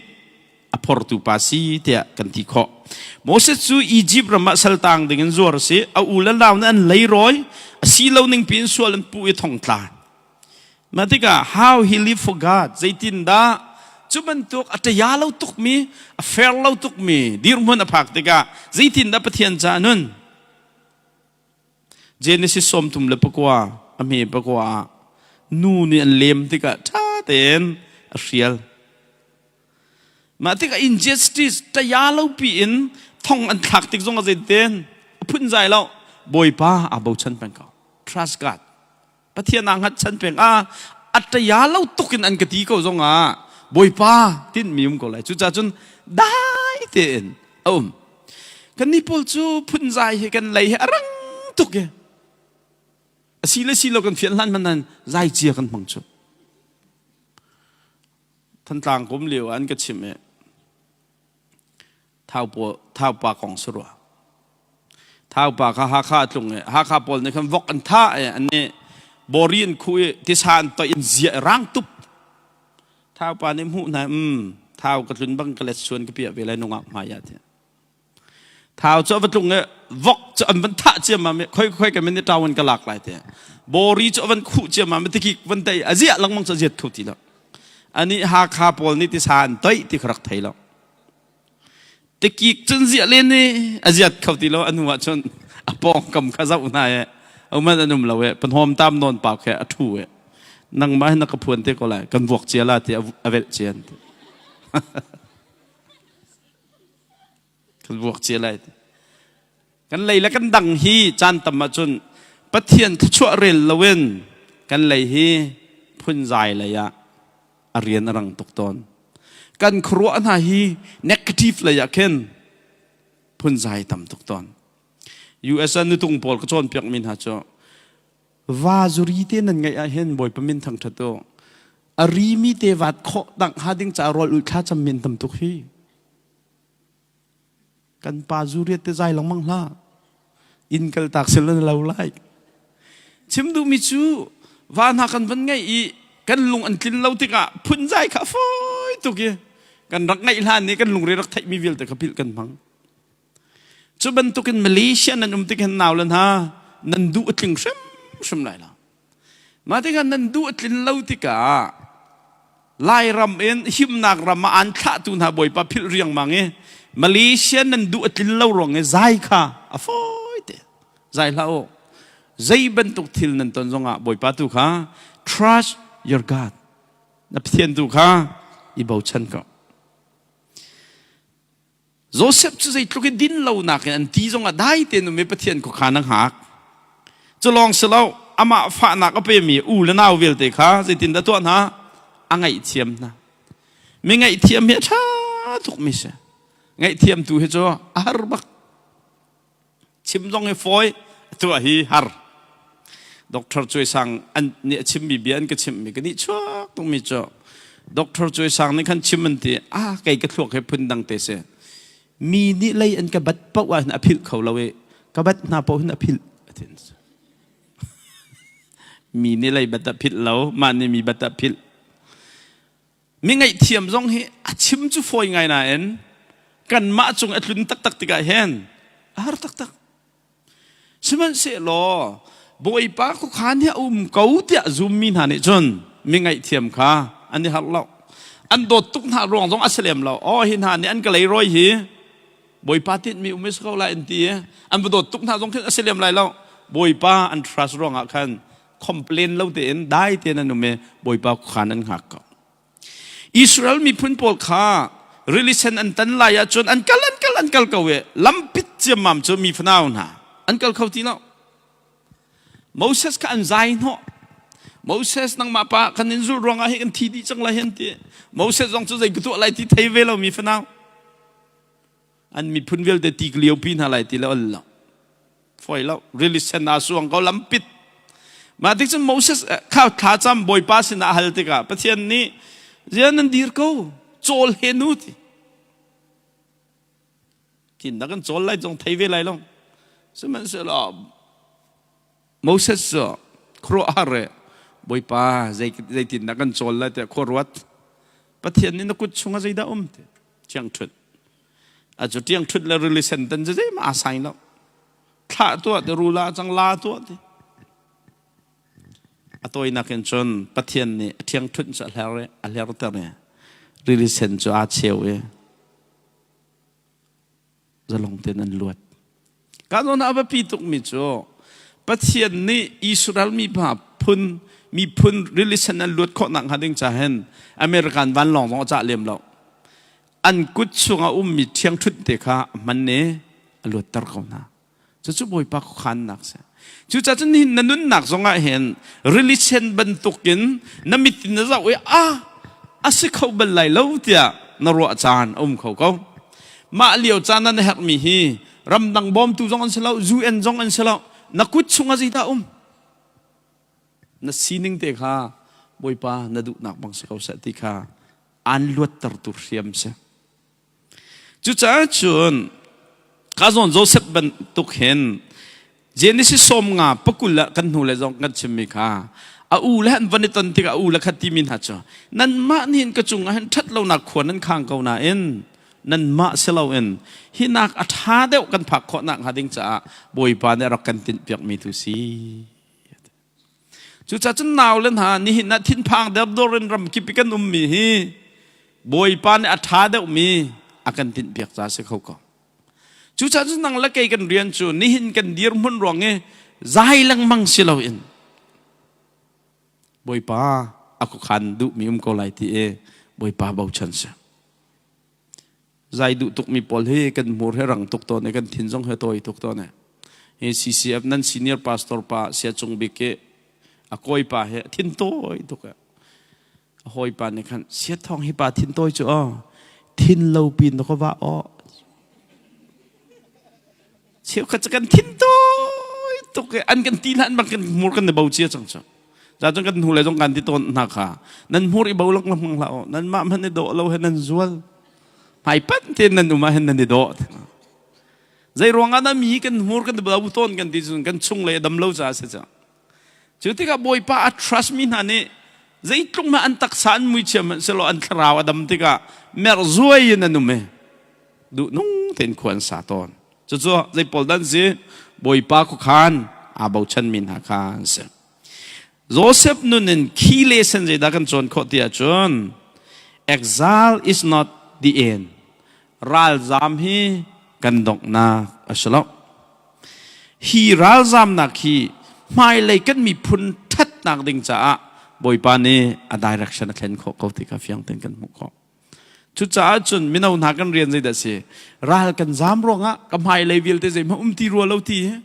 a phortu pa si tiah kan ti khawh. Moses cu Egypt ram ah saltang ding in zuar a si. A u le nau nih an leirawi. A si lo ning piin sual an puh i thongtla. Mah tikah how he live for God zeitindah cu bantuk a ṭaya lo tukmi a fair lo tukmi dirhmun a phak tikah zeitindah Pathian ca a nun Genesis 39 a hme pakua ah nu nih an lem tikah ṭha tein a hrial mah tikah injustice ṭaya lo piin thong an thlak tik zong a zeitin a phunzai lo Bawipa aa bochan peng ko trust God Pathian aa hngatchan peng ah a ṭaya lo tuk in an ka ti ko zong ah Bawipa tinmi um ko lai cucaah cun dai tein a um kannih pawl cu phunzai hi kan lei hi a rang tuk i a si le si lo kan fian hlan hmanh zai cia kan hmang cu Thantlang kum lio an ka chimh i Thaupa kong si rua. Thaupa kha Hakha a tlung i Hakha pawl nih khan vok an thah i an nih bori an khuh i tisa an toih in ziah i rang tup. Thaupa nih hmuh hna um thau ka tlun bang ka let suan ka piah ve lai nungak hmai ah tiah. Thau cu a va tlung i vok cu an van thah ciammam i khoi khoi ka min i ṭau in ka lak lai tiah. Bori cu a van khuh ciammam i tikik van tei a ziah lengmang cu a ziat kho ti lo. Anih Hakha pawl nih tisa an toih ti kha rak thei lo. Tikik cun ziah len i a ziat kho ti lo a hnu ah cun a pawngkam kha zoh hna i uman an um lo i pahnawm tam nawn pau khe a ṭhu i nangmah hi na ka phuan te ko lai kan vuak cia la ti a velh cian kan vuak cia lai ti kan lei le kan dang hi caan tam ahcun Pathian thluachuah rel loin kan lei hi phunzai lei ah a rian a rang tuk tawn. Kan khuaruah hna hi negative lei ah khin phunzai tam tuk tawn. US ah nutung pawl ka cawnpiakmi hna cu va zuri te nan ngeih ah hin Bawipa min thangṭhat u. A rimi te vaat khawh dangh ha ding ca rawl ulh thla cam min tam tuk hi. Kan pa zuriat te zai lengmang hlah. Inn kal tak sel na lo lai. Chim duhmi cu va hna kan van ngeih i kan lung an tlin lo tikah phunzai kha fawi tuk i kan rak ngeih hlan nih kan lungre rak theihmi vialte kha philh kan hmang. Cu bantukin Malaysia nan um tik hin nau le hna nan duh a tling hrimhrim lai lo. Mah tikah nan duh a tlin lo tikah Lairam in himnak ram ah an thlahtu hna Bawipa philh riangmang i Malaysia nan duh a tlin lo ruang i zai kha a fawi te. Zai hlah u. Zei bantuk thil nan ton zongah Bawipa tu kha trust your God. Na Pathian tu kha i bochan ko. Joseph cu zeitluk i din lonak in an ti zongah dai tein um i Pathian khuakhan a hngak. Cu lawng si lo, amah fahnak a pemi u le nau vialte kha zeitindah tuah hna? A ngaihthiam hna. Mi ngaihthiam hi a ṭha tukmi si. Ngaihthiam tu hi cu a har bak. Chim zong hi fawi, tuah hi har. Doctor Cuai Sang an nih a chimmi bia an ka chimhmi ka nih chuak tukmi cu Doctor Cuai Sang nih khan chim an ti ah kei ka thluak he phun dang te si. Mi nih lei an ka bat paoh ah hin a philh kho lo i ka bat hna paoh hin a philh a ti. Mi nih lei bat a philh lo, mah nih mi bat a philh. Mi ngaihthiam zong hi a chim cu fawi ngai nain kanmah cung a tlun taktak tikah hin a har taktak. Sihmanhsehlaw Bawipa khuakhan hi a um ko tiah zummi hna nih cun mi ngaihthiam kha an i harh lo. An dawt tuk hna ruang zong a si lem lo. Aw hi hna nih an ka leirawi hi Bawipa tinhmi um si ko lai an ti i an va dawt tuk hna zong khin a si lem lai lo. Bawipa an trust ruangah khan complain lo tein dai tein an um i Bawipa khuakhan an hngak ko. Israel miphun pawl kha rili sen an tan lai ahcun an kal an kal an kal ko i lampit ciammam cu mi fanau hna an kal kho ti lo. Moses kha an zai hnawh. Moses nangmah pa kan in zulh ruangah hi kan thi dih cang lai hen ti. Moses zong cu zei ka tuah lai ti thei ve lo mi fanau. An miphun vialte ti ka liopi hna lai ti le ol lo. Foi lo. Rili sen aa suang ko lampit. Mah tik cun Moses kha thlacam Bawipa sinah a hal tikah Pathian nih zian nan dir ko cawl he nu ti. Kin na kan cawl lai zong thei ve lai lo. Sihmanhsehlaw Moses cu khuaruahhar e Bawipa zeitin dah kan cawl lai tiah khua ruat. Pathian nih na kut chungah zeidah um ti. Ṭiangṭhut. A cu ṭiangṭhut le rili sen tan cu zeihmah aa sai lo. Thlah tuah ti rul ah cang la tuah ti. A tawinak in cun Pathian nih a ṭhiangṭhunh cu a hler i a hlerter i rili sen cu aa cheu i zalong tein an luat. Ka zawn ah a biapi tukmi cu Pathian nih Israel mi hna phun miphun rili sen an luat khawh nakhnga ding ca hin American vanlawng zong a cah lem lo. An kut chungah ummi ṭhiangṭhunh te kha a hman i a luatter ko hna. Cucu Bawipa khuakhannak si. Cucaah cun nihin na nunnak zongah hin rili sen bantukin na mit in na zoh i ah a si kho bal lai lo tiah na ruah caan a um kho ko. Mah lio caan ah na herhmi hi ramdang bawmtu zong an si lo, UN zong an si lo. Na kut chungah zeidah um? Na sining te kha Bawipa na duhnak bang si ko seh ti kha aan luattertu hriam si. Cucaah cun ka zawn Joseph bantuk hin Genesis 50 pakul ah kan hnu le zong kan chimmi kha a u le an van i ton tikah a u le kha timi hna cu nanmah nih hin ka cungah hin ṭhat lonak khua nan khang ko nain nanmah si loin hi nak a ṭha deuh kan phak khawh nak hnga ding caah Bawipa nih a rak kan tinhpiakmi tu si. Cucaah cun nau le hna nihin ah thinphang derdor in ramkip i kan ummi hi Bawipa nih a ṭha deuhmi a kan tinhpiak ca si kho ko. Cucaah cun nang le kei kan rian cu nihin kan dirhmun ruang i zai lengmang si loin Bawipa a khuakhan duhmi um ko lai ti i Bawipa bochan si. Zai duh tukmi pawl hi kan hmur he rang tuk tawn i kan thin zong he tawi tuk tawn i hi CCF nan senior pastor pa Sia Cung Bik i a kawi pa he thin tawi tuk a hawi pa nih khan Sia Thawng hi pa thin tawi cu aw thin lo pin na ka va aw cheukhat cu kan thin tawi tuk i an kan ti hlan bang kan hmur kan i bo cia cang cu Ca cun kan hnu le zong kan ti tawn hna kha nan hmur i bo lengmang hlah u nan mah hmanh i dawh lo he nan zual hmaipat tein nan um ah hin nan i dawh zei ruangah dah mi kan hmur kan bo tawn kan ti cun kan chung lei a dam lo caah si cang cu tikah bawipa a trust mi hna nih zeitluk hmanh an taksa an muichia hmanh selaw an thlarau a dam tikah merh zuai in an um i duh nung tein khua an sa tawn cucu zei pawl dan si bawipa khuakhan aa bochan mi hna kha an si Joseph nun in khi le sen zeidah kan cawn khawh ti ahcun exile is not the end. Ralzam hi kan donghnak a si lo. Hi ralzamnak hi hmailei kan miphun ṭhatnak ding caah Bawipa nih a direction a thlen khawh ko ti kha fiang tein kan hmuh khawh. Cucaah cun mino hna kan rian zeidah si? Ral kan zaam ruangah ka hmailei vialte zeihmanh um ti rua lo ti hi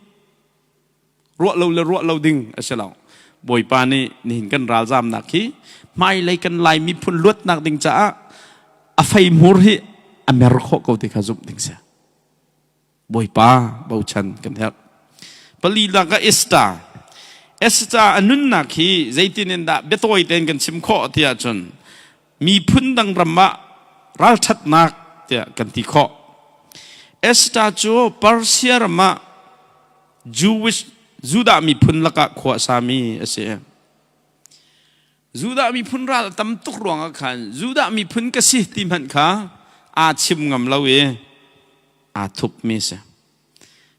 ruah lo le ruah lo ding a si lo. Bawipa nih nihin kan ralzaamnak hi hmailei kan Lai miphun luatnak ding caah a feihmur hi a mer khawh ko ti kha zumh ding si. Bawipa bochan kan herh. Palinak ah Esther. Esther a nunnak hi zeitin in dah biatawi tein kan chim khawh ti ahcun miphun dang ram ah ralṭhatnak tiah kan ti khawh. Esther cu Persia ram ah Jewish Judah miphun lakah khua a sami a si. Judah miphun ral a tam tuk ruangah khan Judah miphun ka si ti hmanh kha aa chim ngam lo i aa thupmi a si.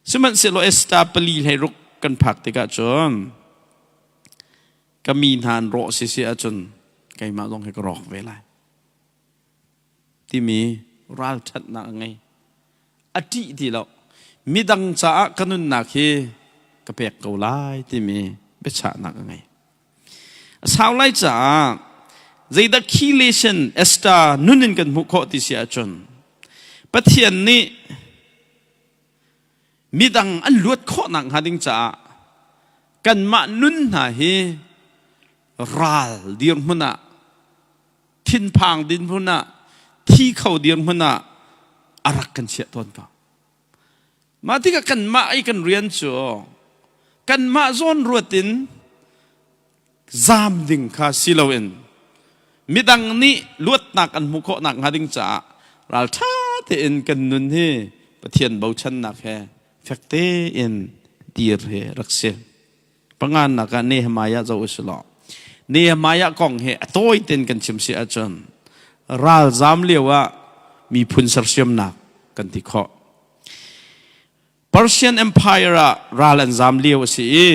Sihmanhsehlaw Esther pali hlei ruk kan phak tikah cun ka mi hna an rawh si si ahcun keimah zong hi ka rawk ve lai timi ralṭhatnak a ngei. A ṭih ti lo. Midang caah ka nunnak hi ka pek ko lai timi biachahnak a ngei. A sau lai caah zeidah key lesson Esther nun in kan hmuh khawh ti si ahcun Pathian nih midang an luat khawh nak hnga ding caah kanmah nun hna hi ral dirhmun ah thinphang dirhmun ah thi kho dirhmun ah a rak kan chiah tawn ko. Mah tikah kanmah i kan rian cu kanmah zawn ruat in zaam ding kha si loin midang nih luatnak an hmuh khawh nakhnga ding caah ralṭha tein kan nun hi Pathian bochannak he fek tein dir hi rak si. Pangannak ah Nehemiah zoh u sih law Nehemiah kong hi a tawi tein kan chim si ahcun ralzam lio ah miphun sersiamnak kan ti khawh. Persian Empire ah ral an zam lio a si i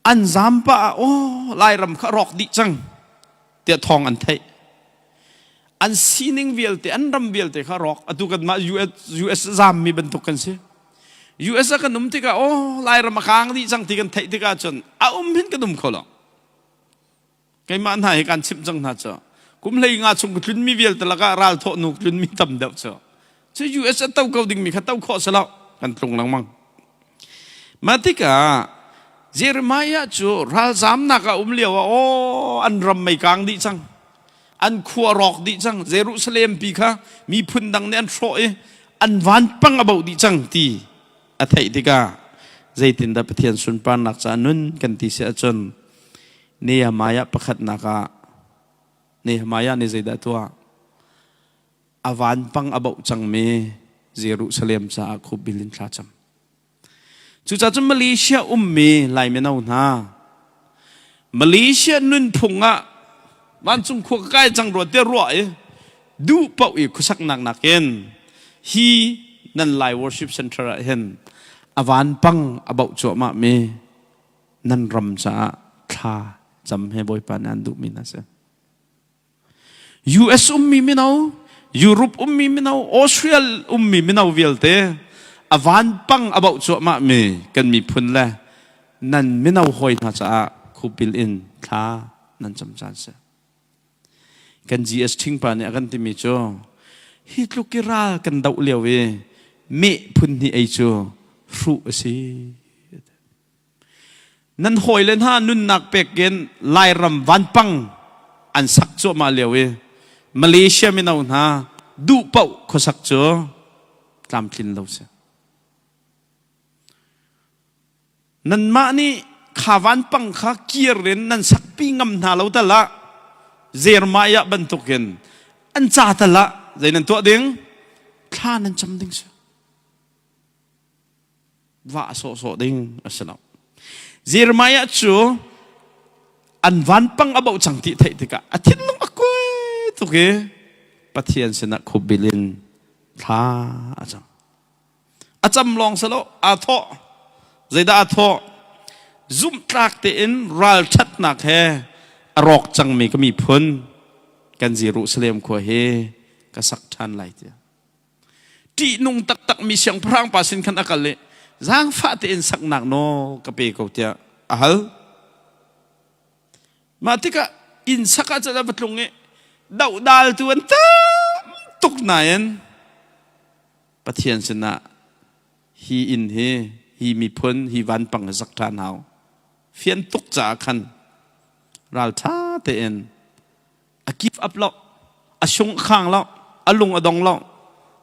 an zam pah ah aw Lairam kha rawk dih cang tiah thawng an theih. An sining vialte an ram vialte kha rawk atu kanmah US US zammi bantuk kan si. US ah kan um tikah aw Lairam a kaang dih cang ti kan theih tikah cun a um hin kan um kho lo. Keimah hna hi kan chimh cang hna cu kum hlei nga chung ka tlunmi vialte lakah ral thawh nu tlunmi tam deuh cu cu US a to ko dingmi kha to khawh si lo kan tlung lengmang. Mah tikah Jeremiah cu ralzamnak a um lio ah aw an ram mei kaang dih cang an khua rawk dih cang Jerusalem pi kha miphun dang nih an hrawh i an vanpang a boh dih cang ti a theih tikah zeitindah Pathian sunparnak ca nun kan ti si ahcun Nehemiah pakhatnak ah Nehemiah nih zeidah a tuah? A vanpang a boh cangmi Jerusalem caah khupbil in thla cam. Cucaah cun Malaysia ummi Lai mino hna Malaysia nunphung ah vancung khua ka kai cang rua tiah ruah i duh paoh i khuasaknak nakin hi nan Lai Worship Center ah hin a vanpang a boh cuahmah mi nan ram caah thla cam he Bawipa nih an duhmi hna si. US ummi mino, Europe ummi mino, Australia ummi mino vialte a vanpang a bauh cuahmah mi kan miphun le nan mino hawi hna caah khupil in thla nan cam caan si. Kan GS ṭhingpa nih a kan timi cu hi tluk i ral kan doh lio i meh phun hnih ei cu hruh a si. Nan hawile hna nunnak pek in Lairam vanpang an sak cuahmah lio i Malaysia mino hna duh paoh khuasak cu tlamtlin lo si. Nanmah nih kha vanpang kha kir in nan sakpi ngam hna lo tal ah Jeremiah bantukin an ca tal ah zei nan tuah ding? Thla nan cam ding si. Vah sawhsawh ding a si lo. Jeremiah cu an vanpang a bauh cang ti theih tikah a thinlung a kuai tuk i Pathian sinah khupbil in thla a cam. A cam lawng si lo, aa thawh. Zeidah aa thawh? Zumhtlak tein ralṭhatnak he a rawk cangmi ka miphun kan Jerusalem khua hi ka sak ṭhan lai tiah. Ṭihnung taktakmi siangpahrang pa sin khan a kal i zaangfah tein saknak nawl ka pe ko tiah a hal. Mah tikah inn sak ah cun a va tlung i. Dohdaltu an tam tuk nain Pathian sinah hi inn hi hi miphun hi vanpang hi sak ṭhan hau. Fian tuk caah khan ralṭha tein a give up lo, a sung a khang lo, a lung a dong lo,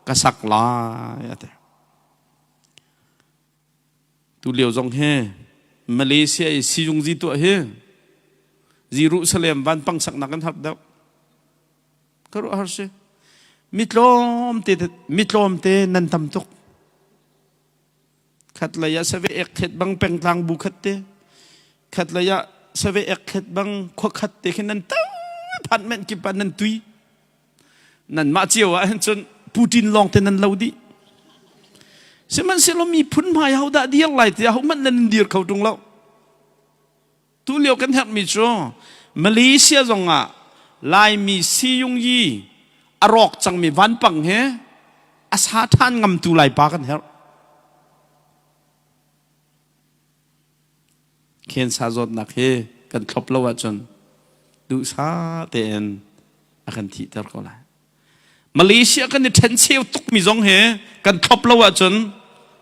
ka sak lai a ti. Tu lio zong hi Malaysia i sizungzi tuah hi Jerusalem vanpang saknak an harp deuh. Ka ruah har si. Mi tlawmte mi tlawmte nan tam tuk. Khat lei ah save ek thlet bang pengtlang bu khat te. Khat lei ah save ek thlet bang khua khat te khin nan tam phan men kip ah nan tui. Nanmah cio ah hin cun Putin lawng te nan lo dih. Sihmanhsehlaw miphun hmai hodah dir lai tiah hohmanh nan dir kho ṭung lo. Tu lio kan herhmi cu Malaysia zong ah Laimi siyungyi a rawk cangmi vanpang he a sa ṭhan ngamtu Laipa kan herh. Cancer zawtnak hi kan thlop lo ahcun duhsah tein a kan thihter ko lai. Malaysia kan i ṭhencheu tukmi zong hi kan thlop lo ahcun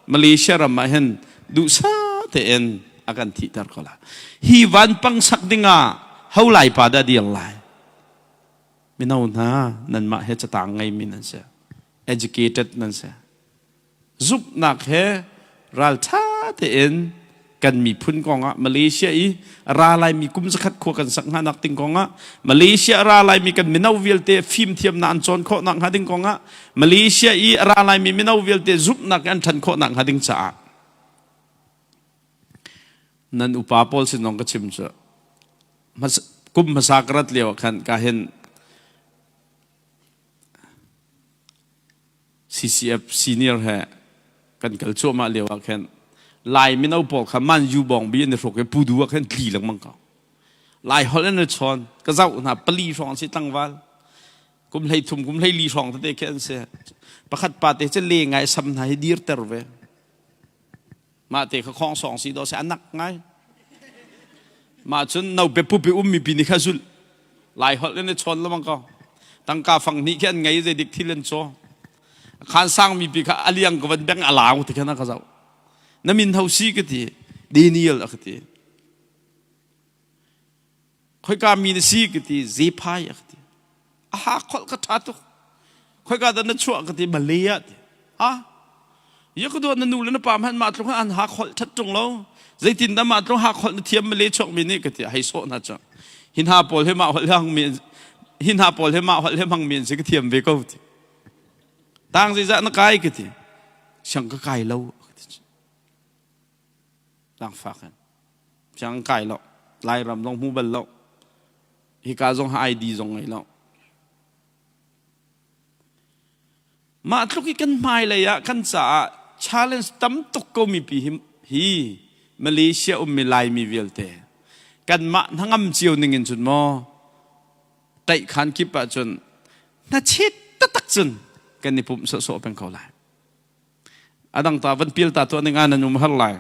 Malaysia ram ah hin duhsah tein a kan thihter ko lai. Hi vanpang sak dingah ho lai pa dah dir lai? Mino hna nanmah he catang ngeimi nan si. Educated nan si. Zumhnak he ralṭha tein kan miphun kongah Malaysia i ra laimi kum zakhat khua kan sak hnga nak ding kongah Malaysia ra laimi kan mino vialte fimthiamnak an cawn khawh nak hnga ding kongah Malaysia i ra laimi mino vialte zumhnak an ṭhan khawh nak hnga ding caah nan upa pawl sin zong ka chim cu kum hmasa ka rat lio ah khan ka hin CCF senior he kan kal cuahmah lio ah khin Lai mino pawl kha man yu bawng bi an i hruk i pudu ah khin tli lengmang ko. Lai holh an i chawn ka zoh hna pali hrawng si tlangval kum hlei thum kum hlei li hrawng tete khi an si pakhat pa te cu le ngai sam hna hi dirter ve Mah te kha khong song si do se anak ngai. Mah cun no pe pupi ummi pi nih kha zulh. Lai holh in i chawn lamang ko. Tangka fang hnih khi an ngei zei dik thil an caw. Khan sang mi pi kha aliang ka van beng alau ti khan ka zoh. Na min ho si ka ti. Daniel a ka ti. Khoika mi na si ka ti. Zephai a ka ti. A ha kholh ka ṭha tuk. Khoika dah na chuah ka ti Malay ah ti. Ha? Ya ka dawt na nu le na pa hmanh mah tluk an ha kholh ṭhat ṭung lo. Zeitin dah mah tluk ha kholh na thiam Malay chuak mi nih ka ti hei sawh hna cu. Hi hna pawl hi mah holh he hang mi hi hna pawl hi mah holh he hmang mi an si ka thiam ve ko ti. Tang zeizah na kai ka ti. Siang ka kai lo. Langfak in. Siang kai lo. Lairam zong hmu bal lo. Hika zong ha ID zong ngei lo. Mah tluk i kan hmailei ah kan caah challenge tam tuk ko mipi hi, hi Malaysia ummi Laimi vialte kanmah hnangam cio ning in cun maw taihkhan kip ah cun hnachet taktak cun kan i pumh sawhsawh peng ko lai. A dang ta van pial ta tuah ning ah nan um har lai.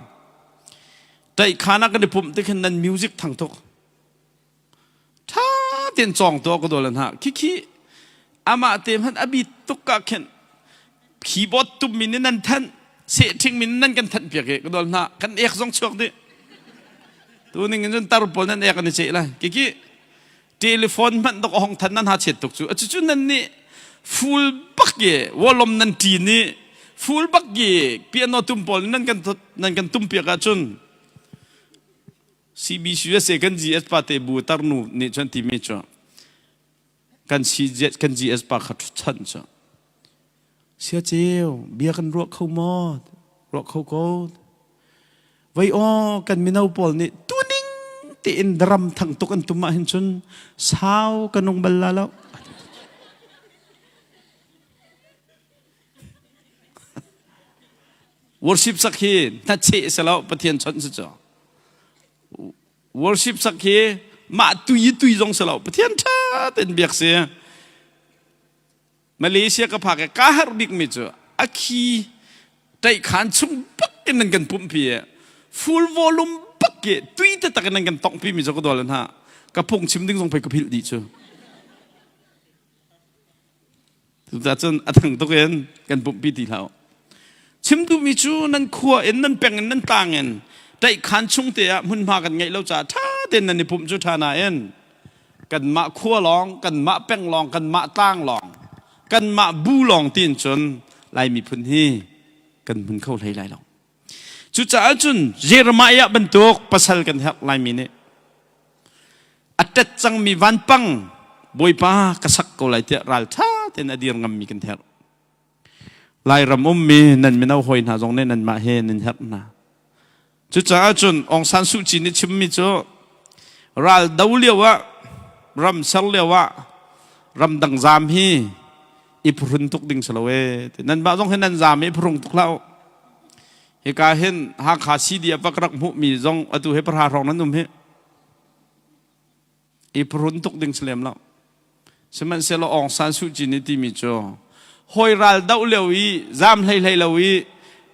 Taihkhan ah kan i pumh ti khin nan music thang tuk. Ṭha tein cawng tuah ka dawl hna. Khikhi amah te hmanh a bi tuk ah khin keyboard tum min in nan thanh seh ṭhing min nan kan thanh piak i ka dawl hna kan ek zong chuak dih tu ning in cun tar pawl nan ek an i ceh lai kiki telephone hmanh dok hong than nan ha chet tuk cu acu cu nan nih full bak i wolom nan ṭi nih full bak i piano tum pawl nan kan nan kan tum piak ahcun CBCUSA kan GS pa te bu tarnu nih cun timi cu kan CGS kan GS pa kha chan cu sia ceu bia kan ruah kho maw ruah kho ko vei aw kan mino pawl nih tuning tein dram thang tuk an tum ah hin cun sau ka nung bal la lo Worship sak hi hnacheh si lo Pathian chawnh si cu. Worship sak hi mah tui tui zong si lo Pathian ṭha tein biak si. Malaysia ka phak i ka harh bikmi cu a khi ṭaihkhan chung bak in nan kan pumhpi i full volume bak i tui taktak in nan kan tonghpi mi cu ka dawl hna. Ka phungchim ding zong pei ka philh dih cu. Cucaah cun a thang tuk in kan pumhpi ti hlah u. Chim duhmi cu nan khua in nan peng in nan tlang in ṭaihkhan chung te ah hmunhma kan ngeih lo caah ṭha tein nan i pumh cu ṭha nain kanmah khua lawng, kanmah peng lawng, kanmah tlang lawng, kanmah bu lawng tiin cun Lai miphun hi kan hmun kho hlei lai lo. Cucaah cun Jeremiah bantuk pasal kan herh Laimi nih. A ṭet cangmi vanpang Bawipa ka sak ko lai tiah ralṭha tein a dir ngammi kan herh. Lairam ummi nan mino hawi hna zong nih nanmah he nan herh hna. Cucaah cun Aung San Suu Kyi nih chimmi cu ral do lio ah ram ser lio ah ramdang zaam hi i phuhrun tuk ding si lo ee. Nanmah zong hi nan zaam i phuhrung tuk hlah u. Hika hin Hakha CDF ah ka rak hmuhmi zong atu hi pahra hrawng nan um hi. I phuhrun tuk ding si lem lo. Sihmanhsehlaw Aung San Suu Kyi nih timi cu hawi ral doh lio i zaam hlei hlei lo i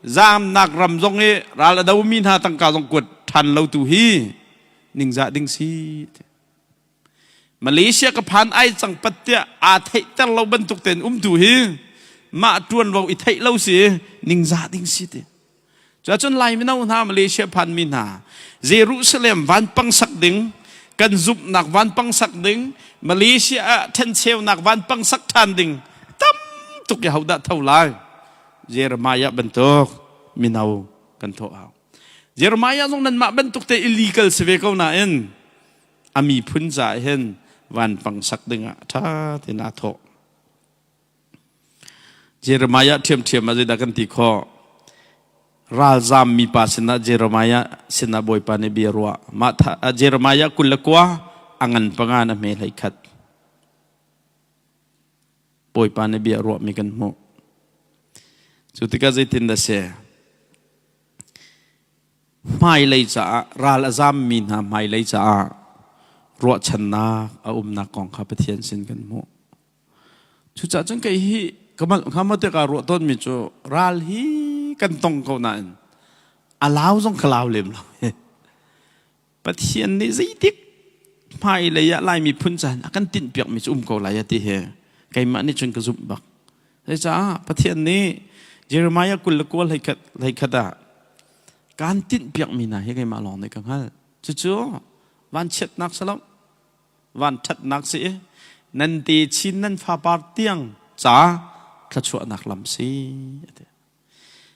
zaamnak ram zong i ral a domi hna tangka zong kuat ṭhan lo tu hi ningzah ding si. Malaysia ka phan ai cang pat tiah aa theihter lo bantuk tein um tu hi mah ṭuanvo i theih lo si ningzah ding si ti. Cuacun Lai mino hna Malaysia phanmi hna Jerusalem vanpang sak ding kan zumhnak vanpang sak ding Malaysia ah ṭhencheunak vanpang sak ṭhan ding tam tuk i hodah tho lai Jeremiah bantuk mino kan thawh hau Jeremiah zong nanmah bantuk te illegal si ve ko nain a miphun caah hin vanpang sak ding ah ṭha tein aa thawh Jeremiah ṭhiamṭhiam ah zeidah kan ti khawh? Ralzaam mipa sinah Jeremiah sinah Bawipa nih bia ruah. Mah Jeremiah 29 a ngan panga na hme hlei khat. Bawipa nih bia ruahmi kan hmuh. Cu tikah zeitin dah si? Hmailei caah ral a zammi hna hmailei caah ruahchannak a umnak kong kha Pathian sin kan hmuh. Cucaah cun kei hi ka malh hnga maw tiah kaa ruah tawnmi cu ral hi kan tong ko nain a lau zong ka lau lem lo. Pathian nih zeitik hmailei ah Lai miphun caan a kan tinhpiakmi cu um ko lai a ti hi keimah nih cun ka zumh bak. Zeicah Pathian nih Jeremiah 29 hlei khat ah kaan tinhpiakmi hna hi keimah lawng nih ka hngalh. Cucu vanchiatnak si lo, vanṭhatnak si i nan techin nan fapar tiang ca thluachuahnak lam si a ti.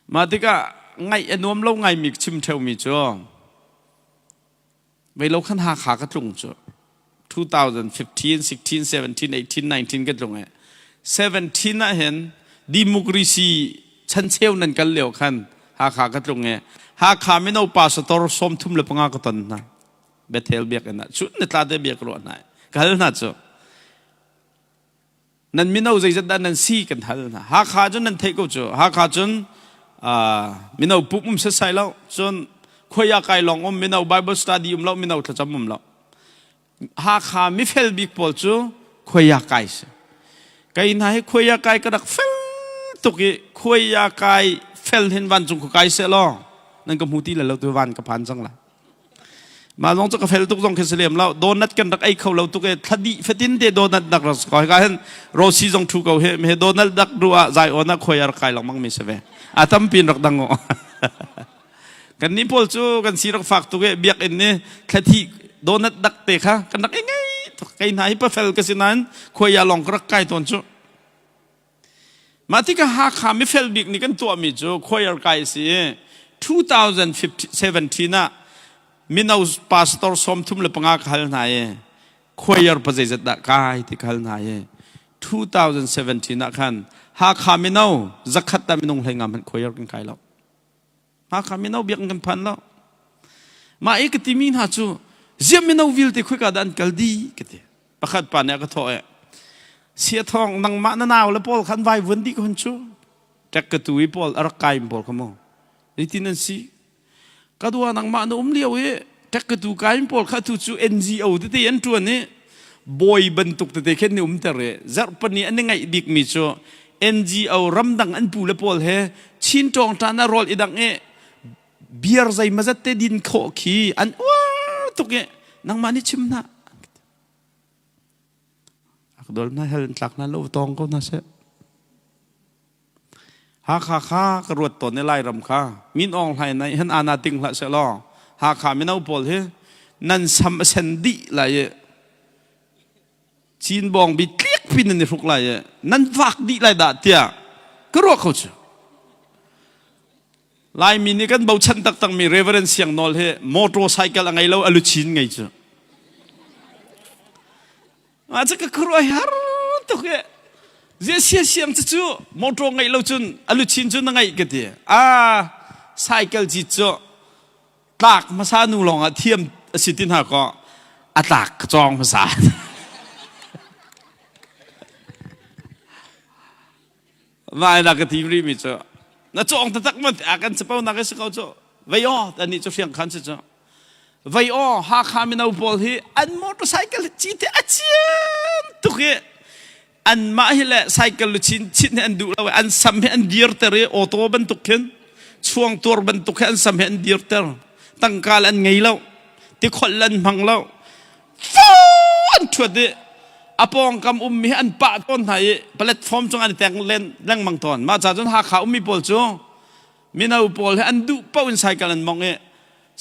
Mah tikah ngaih a nuam lo ngaimi chim ṭheumi cu vei lo khan Hakha ka tlung cu 2015, 16, 17, 18, 19 ka tlung i 17 ah hin democracy chancheu nan kal lio khan Hakha ka tlung i Hakha mino pastor 35 ka ton hna. Bethel biakinn ah chun ni tla te bia ka ruah hna ka hal hna cu nan mino zeizat dah nan si kan hal hna Hakha cun nan theih ko cu Hakha cun mino pumh um setsai lo cun khuaya kai lawng um mino Bible study um lo mino thlacam um lo Hakha mifel bik pawl cu khuaya kai si kai hna hi khuaya kai ka rak fel tuk i khuaya kai fel hin vancung khu kai se law nan ka hmu ti le lo tu van ka phan cang la Mah zong cu ka fel tuk zong khi si lem lo. Donut kan rak ei kho lo tuk e. Thla dih fatin te donut dak rak ko. Hika hin Rosi zong thu ko he. He donut dak ru ah zai on ah khoi a rak kai lengmang mi si ve. A tampi in rak dang o. Kan nih pawl cu kan si rak fak tuk e. Biakinn ni thlathi donut dak te kha kan rak ei ngai tuk. Kei hna hi pafel ka si nain khuai ah long ka rak kai tawn cu. Mah tikah Hakha mifel bik nih kan tuahmi cu choir kai si i 2017 ah mino pastor 35 ka hal hna i choir pa zeizat dah kai ti ka hal hna i 2017 ah khan Hakha mino zakhat dah minung hlei nga hmanh choir kan kai lo. Hakha mino biakinn kan phan lo. Mah i ka timi hna cu ziah mino vialte khoika dah an kal dih ka ti. Pakhat pa nih a ka thawh i Siathawng nangmah na nau le pawl khan vai vuan dih ko hun cu. Tek ka tu i pawl a rak kai pawl kha mu. Zeitin an si? Ka dua nangmah na um lio i tek ka tu kai pawl kha tu cu NGO tete an ṭuan i bawi bantuk tete khin ni umter i zarhpani an i ngaih bikmi cu NGO ramdang an pu le pawl he Chin ṭawngṭan ah rawl i dangh i beer zeimazat te din khawh khi an uar tuk i nangmah nih chim hna. Ak dol hna hel in tlak hna lo tawng ko hna seh. Hakha kha ka ruat tawn i Lairam kha Min Aung Hlaing nih hin ana ting hlah sehlaw Hakha mino pawl hi nan sam a sen dih lai i Cin bawngbi tlik pin nan i hruk lai i nan vak dih lai dah tiah ka ruah kho cu. Laimi nih kan bochan taktakmi Reverend Siang Nawl hi motorcycle a ngei lo a luchin ngei cu. Mah cu ka khuaruah har tuk i zia sia siang cu cu motor ngeih lo cun a luchin cu na ngeih ka ti. Ah cycle cit cu tlak hmasa nu lawng ah thiam a si ti hna kaw a tlak ka cawng hmasa. Vai na ka ti rih mi cu na cawng taktak ma a kan capo nak si ko cu vei aw ani cu hriang khan si cu vei aw Hakha mino pawl hi an motorcycle ci te a ciam tuk i anmah hi le cycle luchin chit hi an duh lo i an sam hi an dirter i auto bantuk khin chuang tuar bantuk hi an sam hi an dirter tangka le an ngei lo tikholh le an hmang lo an ṭhuat i a pawngkam ummi hi an pah tawn hna i platform cung an i teng len lengmang tawn mah ca cun Hakha ummi pawl cu mino pawl hi an duh paoh in cycle an mong i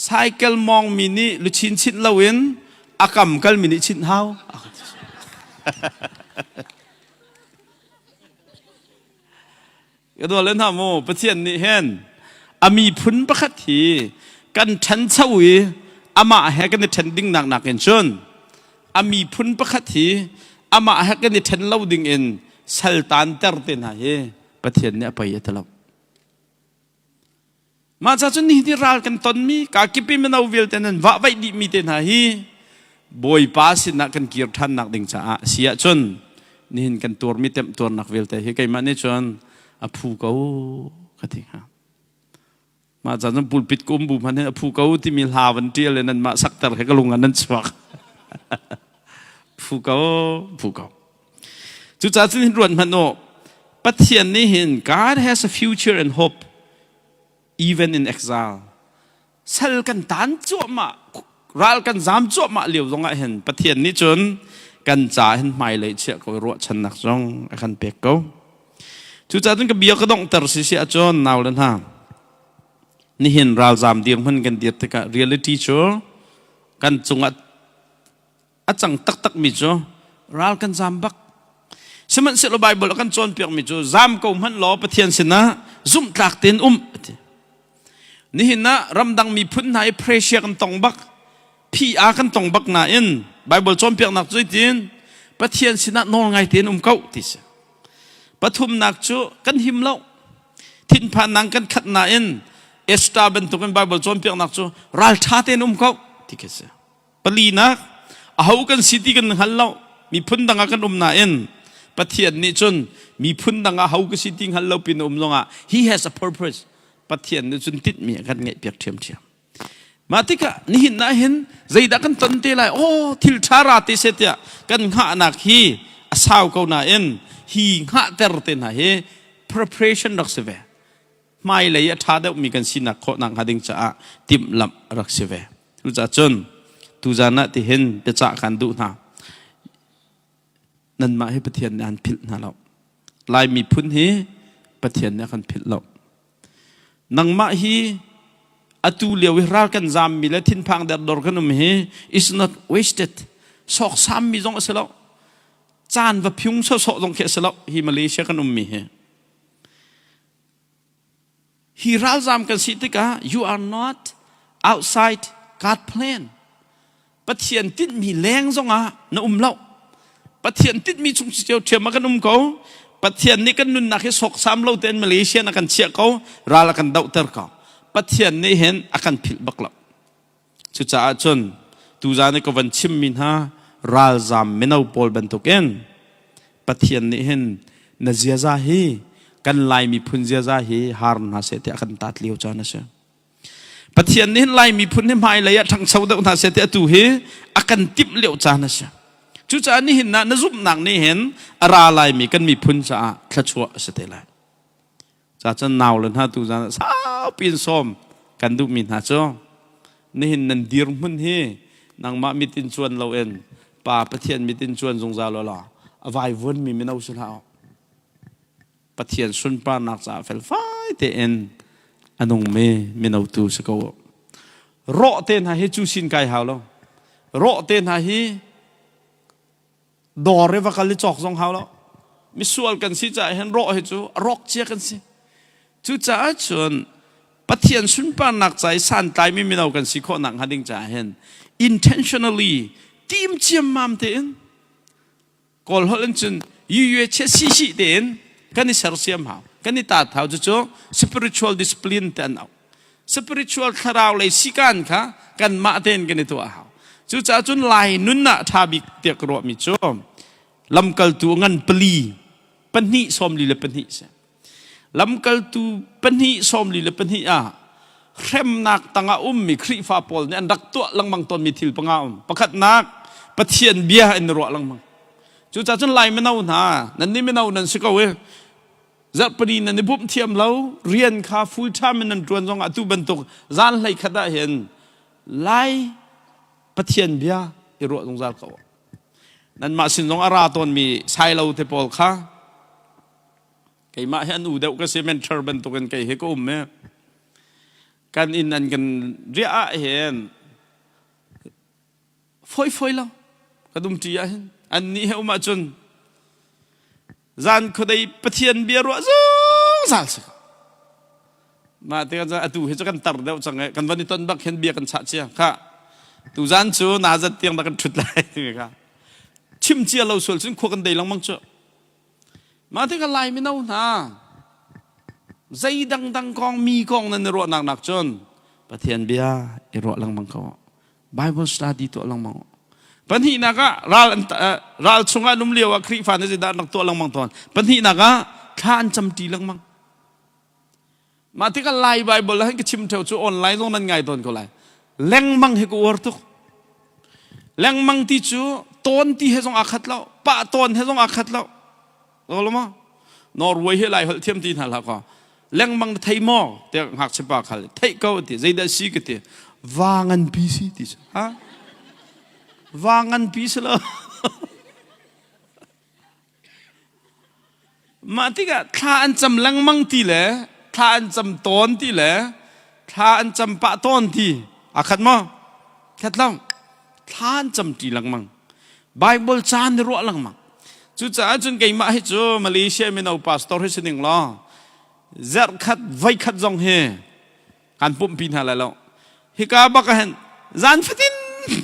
cycle mawngmi nih luchin chinh loin a kam kalmi nih chinh hau. Ka dawt le hna mu Pathian nih hin a miphun pakhat hi kan ṭhancho i amah he kan i ṭhen ding nak nakin cun a miphun pakhat hi amah he kan i ṭhen lo ding in saltan ter te hna hi Pathian nih a pei a ti lo. Mah ca cun nihin ral kan tonmi kakip i mino vialte nan vahvaih dihmi te hna hi Bawipa sinah kan kir ṭhannak ding caah a si ahcun nihin kan tuarmi temtuarnak vialte hi keimah nih cun a phu ko ka ti hnga. Mah ca cun pulpit ka um bu hmanh hin a phu ko timi hla van ṭial in nanmah sakter he ka lung ah nan chuak. phu ko, phu ko. Cucaah cun hin ruat hmanh u, Pathian nih hin God has a future and hope even in exile. Sal kan tan cuahmah, ral kan zam cuahmah lio zongah hin Pathian nih cun kan ca hin hmailei chiah ko ruahchannak zong a kan pek ko. Cucaah cun ka bia ka donghter si si ahcun nau le hna, nihin ralzam dirhmun kan dir tikah reality cu kan cungah a cang taktakmi cu ral kan zam bak. Sihmanhsehlaw Baibal a kan cawnpiakmi cu zam ko hmanh law Pathian sinah zumhtlak tein um ati. Nihin ah ramdang miphun hna i pressure kan tong bak, PR kan tong bak nain Baibal cawnpiaknak cu zeitin Pathian sinah nawl ngai tein um ko ti si. Pathumnak cu kan him lo. Thinphannak kan khat nain Esther bantukin Baibal cawnpiaknak cu ralṭha tein um ko ti khi si. Palinak, aho kan si ti kan hngal lo. Miphun dang ah kan um nain Pathian nih cun miphun dang ah ho ka si ti hngal lo pin um zongah he has a purpose. Pathian nih cun tinhmi a kan ngeihpiak ṭhiamṭhiam. Mah tikah nihin ah hin zeidah kan ton te lai? Oh, thil ṭha ra te seh tiah kan hngahnak hi a sau ko nain hi hngahter te hna hi preparation rak si ve. Hmailei a ṭha deuhmi kan sinak khawhnak hnga ding caah timhlamh a rak si ve. Cucaah cun tuzan ah tihin biacah kan duh hna. Nanmah hi Pathian nih an philh hna lo. Lai miphun hi Pathian nih a kan philh lo. Nangmah hi atu lio i ral kan zammi le thinphang derdor kan um hi is not wasted. Sawksammi zong a si lo. Caan va phiung sawsawh zong khi a si lo. Hi Malaysia kan ummi hi. Hi ralzam kan si tikah you are not outside God plan. Pathian tinhmi leng zongah na um lo. Pathian tinhmi chung cio ṭhiam ah kan um ko. Pathian nih kan nunnak hi sawksam lo tein Malaysia na kan chiah ko, ral a kan dohter ko. Pathian nih hin a kan philh bak lo. Cucaah cun tuzaan i ka van chimmi hna ralzam mino pawl bantukin Pathian nih hin na ziaza hi kan Lai miphun ziaza hi har hna seh tiah a kan taat lio caan a si. Pathian nih hin Lai miphun hi hmailei ah ṭhangcho deuh hna seh tiah atu hi a kan timh lio caan a si. Cucaah nihin ah na zumhnak nih hin a ra laimi kan miphun caah thluachuah a si te lai. Cacun nau le hna tu zan saupi in sawm kan duhmi hna cu nihin nan dirhmun hi nangmah mit in cuan loin Pa Pathian mit in cuan zungzal law a vaivuanmi mino si hlah. Pathian sunparnak caah felfai tein a nungmi mino tu si ko. Rawh te hna hi cu sin kai hau lo. Rawh te hna hi dawr i va kal i cawk zong hau lo. Misual kan si caah hin rawh hi cu a rawk cia kan si. Cucaah cun Pathian sunparnak ca i santlaimi mino kan si khawh nak hnga ding caah hin intentionally tim ciammam tein Kawl holh in cun yue che si si tein kan i sersiam hau kan i taat hau cucu spiritual discipline te an auh spiritual thlarau lei sikan kha kanmah tein kan i tuah hau cucaah cun lai nun ah ṭha bik tiah ka ruahmi cu lamkaltu ngan pali pahnih sawmli le pahnih si Lamkaltu pahnih sawmli le pahnih ah hremnak tangah ummi Khrihfa pawl nih an rak tuah lengmang tawnmi thil panga um. Pakhatnak, Pathian bia in ruah lengmang. Cucaah cun Lai mino hna, nan nih mino nan si ko i zarhpini nan i bumh thiam lo, rian kha full time in nan ṭuan zongah atu bantuk zan hlei khat ah hin Lai Pathian bia i ruah zungzal ko. Nanmah sin zong a ra tawnmi sailo te pawl kha Keimah hi an u deuh ka si mentor bantukin kei hi ka um i kan inn an kan riah ah hin foi foi lo ka dum ṭi ah hin an nih he um ahcun zan khuadei Pathian bia ruah zungzal si mah tikah atu hi cu kan tar deuh cang i kan van i ton bak hin bia kan chah cia kha tuzan cu nazat tiang dah kan ṭhut lai timi kha chim cia lo sual cun khua kan dei lengmang cu Mah tikah Lai mino hna zei dangdang kong mi kong nan i ruahnak nak cun Pathian bia i ruah lengmang ko. Bible study tuah lengmang. Pahnihnak ah ral an ral chungah an um lio ah Khrihfa nih zeidah an rak tuah lengmang tawn. Pahnihnak ah thla an camṭi lengmang. Mah tikah Lai Bible ah ka chim theo cu online zong nan ngai tawn ko lai. Lengmang hi ka uar tuk. Lengmang ti cu tawn ti he zong aa khat lo, pah tawn he zong aa khat lo. Lo ma? Norway hi Lai holh thiam ti hna hlah kaw. Lengmang na thei maw? Tiah ngakchia pa khal theih ko ti zeidah si ka ti. Va nganpi si ti cu. Ha? Va nganpi si lo. Mah tikah thla an cam lengmang ti le thla an cam tawn ti le thla an cam pah tawn ti aa khat maw? Khat lo. Thla an cam ṭi lengmang. Bible ca ni ruah lengmang. Cucaah cun keimah hi cu Malaysia mino pastor hi si ning law zarh khat voi khat zong hi kan pumhpi hna lai lo. Hika bak ah hin zan fatin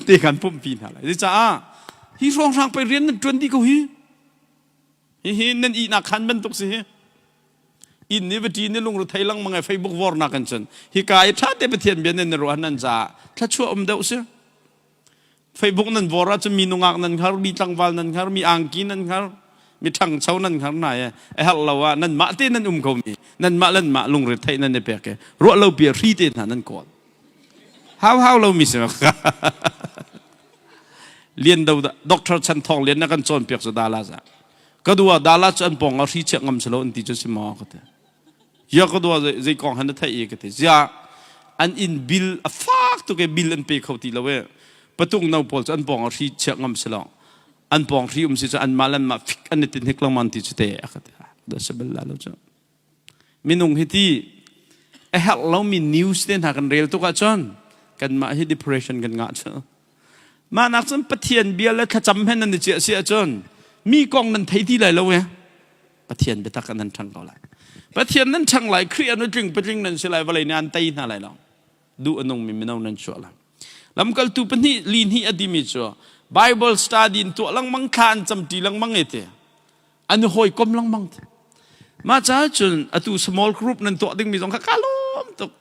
te kan pumhpi hna lai. Cucaah hi hrawnghrang pei rian nan ṭuan dih ko hi. Hihi nan ihnak khan bantuk si hi. Inn i vati ni lungru thei lengmang e Facebook vornak in cun hika i ṭha te Pathian bia nan ruah nan caah thluachuah um deuh si. Facebook nan vor ahcun mi nungak nan hngar, mi tlangval nan hngar, mi angki nan hngar, mi ṭhangcho nan hngar hna i a herh lo ah nanmah te nan um ko mi nanmah le nanmah lungre theih nan i pek i ruah lo pi hri te hna nan kawl. Hau hau lo mi si Lian do Doctor Chan Thawng Lian na kan cawnpiak cu Dallas ah. Ka dua Dallas cu an pawng ah hri chiah ngam si lo an ti cu si maw ka ti. Ya ka dua zei kong han na theih i ka ti. Zia an inn bill a fak tuk i bill an pe kho ti lo i patung no pawl cu an pawng ah hri chiah ngam si lo. An pawng hri um si cu anmah le anmah fik an i tin hik lengmang ti cu te a ka ti. Da sabel la lo cu. Minung hi ti a herh lomi news te hna kan rel tuk ahcun kanmah hi depression kan ngah cu. Mah nak cun Pathian bia le thlacam he nan i ciah si ahcun mi kong nan thei ti lai lo e. Pathian biatak nan ṭhang ko lai. Pathian nan ṭhang lai, Khrih an tling patling nan si lai, vawlei nih an tei hna lai lo. Duh a nungmi mino nan chuah lai. Lamkaltu pahnih li hnih a timi cu Bible study in tuah lengmang thla an camṭi lengmang e ti. An i hawikom lengmang ti. Mah caah cun atu small group nan tuah dingmi zong kha ka lawm tuk.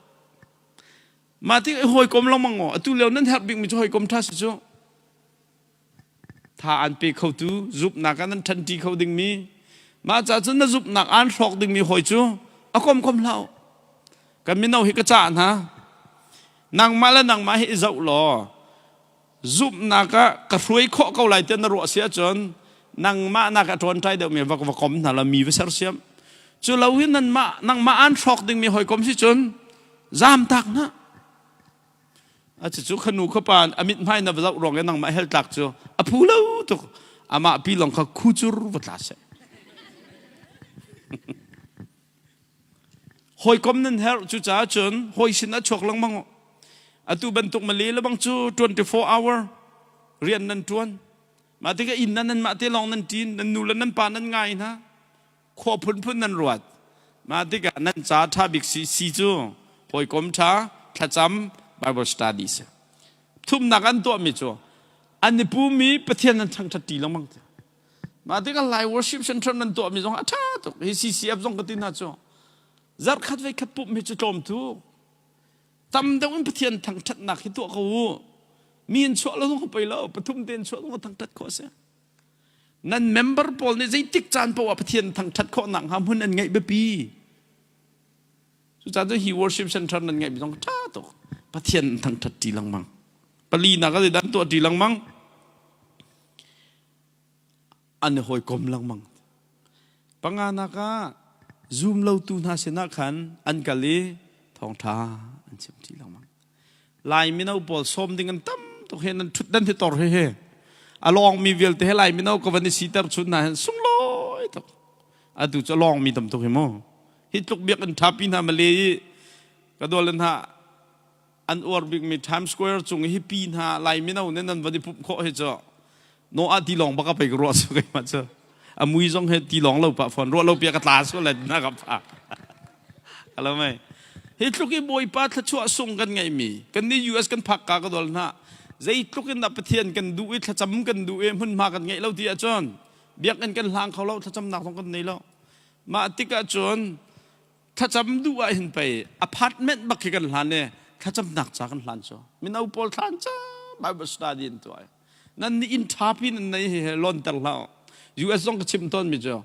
Mah ti i hawikom lengmang aw atu lio nan herh bikmi cu hawikom ṭha si cu. Tha an pe khotu zumhnak ah nan ṭhanṭi kho dingmi mah caah cun na zumhnak aan hrawk dingmi hawi cu a kom kom hlah u. Kan mino hi ka cah hna. Nangmah le nangmah hi i zoh law zumhnak ah ka hruai khawh ko lai tiah na ruah si ahcun nangmah nak a ṭawnṭai deuhmi va va kom hna la mi va sersiam cu lo hin nanmah nangmah aan hrawk dingmi hawikom si cun zaam tak hna a cu khanu khapa a mit hmai na va zoh ruang i nangmah hel tlak cu a phu lo tuk amah pi lawng kha khucur va tla seh. Hawikom nan herh cucaah cun hawi sin ah chuak lengmang u. Atu bantuk mali le bang cu 24 hour rian nan tuan. Mah tikah inn ah nanmah te lawng nan ṭin, nan nu le nan pa nan ngai hna. Khua phunphun nan ruat. Mah tikah nan ca ṭha bik si, si cu hawikom ṭha, thlacam, Bible study si. Thumnak an tuahmi cu an i pumi Pathian nan thangṭhat ṭi lengmang. Mah tikah Lai Worship Center nan tuahmi zong a ṭha tuk. Hi CCF zong ka ti hna cu. Zarhkhat voi khat pumh hi cu tlawm tuk. Tam deuh in Pathian thangṭhatnak hi tuah ko u. Mi in chuah lo zong ka poi lo. Pathum te in chuah zong ka thangṭhat khawh a si. Nan member pawl nih zeitik caan paoh ah Pathian thangṭhat khawhnak hnga hmun an ngeih biapi. Cucaah cu hi worship center nan ngeihmi zong ṭha tuk. Pathian thangṭhat ṭi lengmang. Pali nak a dan tuah ṭi lengmang. An i hawikom lengmang. Panganak ah zum lotu hna sinah khan an kal i thawngṭha an chim ṭi lengmang. Lai mino pawl sawm ding an tam tuk he nan ṭhutdan hi tor he he a lawngmi vialte he Lai mino ka van i siter chun hna hin sunglawi tuk. Atu cu a lawngmi tam tuk hi mu. Hi tluk biakinn ṭhapi hna male i ka dawlen hna an uar bikmi Times Square cung i hi pi hna Lai mino nih nan van i pumh khawh hi cu no ah tilawng bak a pei ka ruah su keimah cu a mui zong he tilawng lo pah fawn ruah lo pia ka tla su le na ka pha alo mei hi tluk i bawipa thluachuah sung kan ngeihmi kan nih US kan phak ka ka dol hna zeitluk in dah Pathian kan duh i thlacam kan duh i hmunhma kan ngeih lo ti ahcun biakinn kan hlang kho lo thlacamnak zong kan nei lo mah tikah cun thlacam duh ah hin pei apartment bak khi kan hlan i thlacamnak ca kan hlan cu mino pawl thlan ca Bible study in tuah nan nih inn ṭha pi nan nei he lonter hlah US zong ka chim tawn mi cu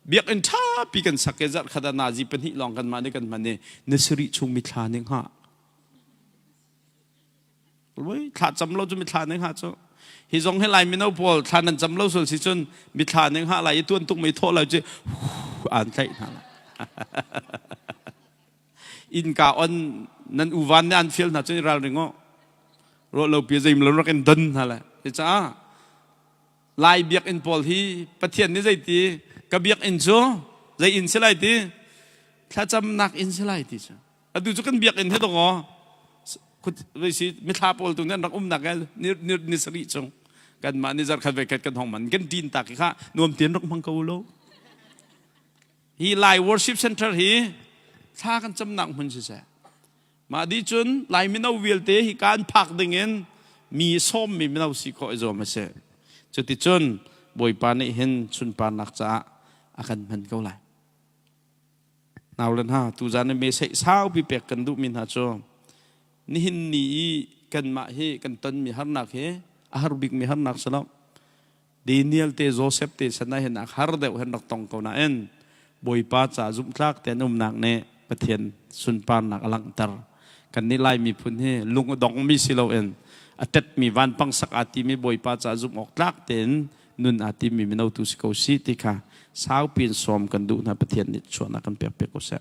biakinn ṭha pi kan sak i zarh khat ah nazi pahnih lawng kan mah nih kan hman i na sarih chung mithla nih hnga Thla cam lo cu mithla ning ha cu. Hi zong hi Lai mino pawl thla nan cam lo sul si cun mithla ning ha lai i tuan tuk mei thawh lo cu an tlaih hna lai. Innka on nan uvan nih an fial hna cun i ralring u. Ruah lo pi zeim lo rak in don hna lai. Cucaah Lai biakinn pawl hi Pathian nih zeiti ka biakinn cu zei inn si lai ti thlacamnak inn si lai ti cu. Atu cu kan biakinn hi dawkaw si mithla pawl tu nih an rak umnak ni ni sarih chung kanmah ni zarkhat voi khat kan hong man kan ṭin tak kha nuam tein rak hmang ko lo. Hi Lai Worship Center hi thla kan camnak hmun siseh. Mah di cun Lai mino vialte hi kan phak ding in mi sawmmi mino si khawh i zuam a si. Cuticun Bawipa nih hin sunparnak caah a kan hman ko lai. Naule hna, tuzan i message saupi pek kan duhmi hna cu nihin ni i kanmah hi kan tonmi harnak hi a har bikmi harnak si lo. Daniel te Joseph te san ah hin a har deuh hen rak tong ko nain Bawipa ca zumhtlak te an umnak nih Pathian sunparnak a langhter. Kan nih Lai miphun hi lung a dongmi si loin a tetmi vanpang sak aa timi Bawipa ca zumh awk tlak tein nun aa timmi mino tu si ko si ti kha saupi in sawm kan duh hna Pathian nih chuahnak kan pek piak ko seh.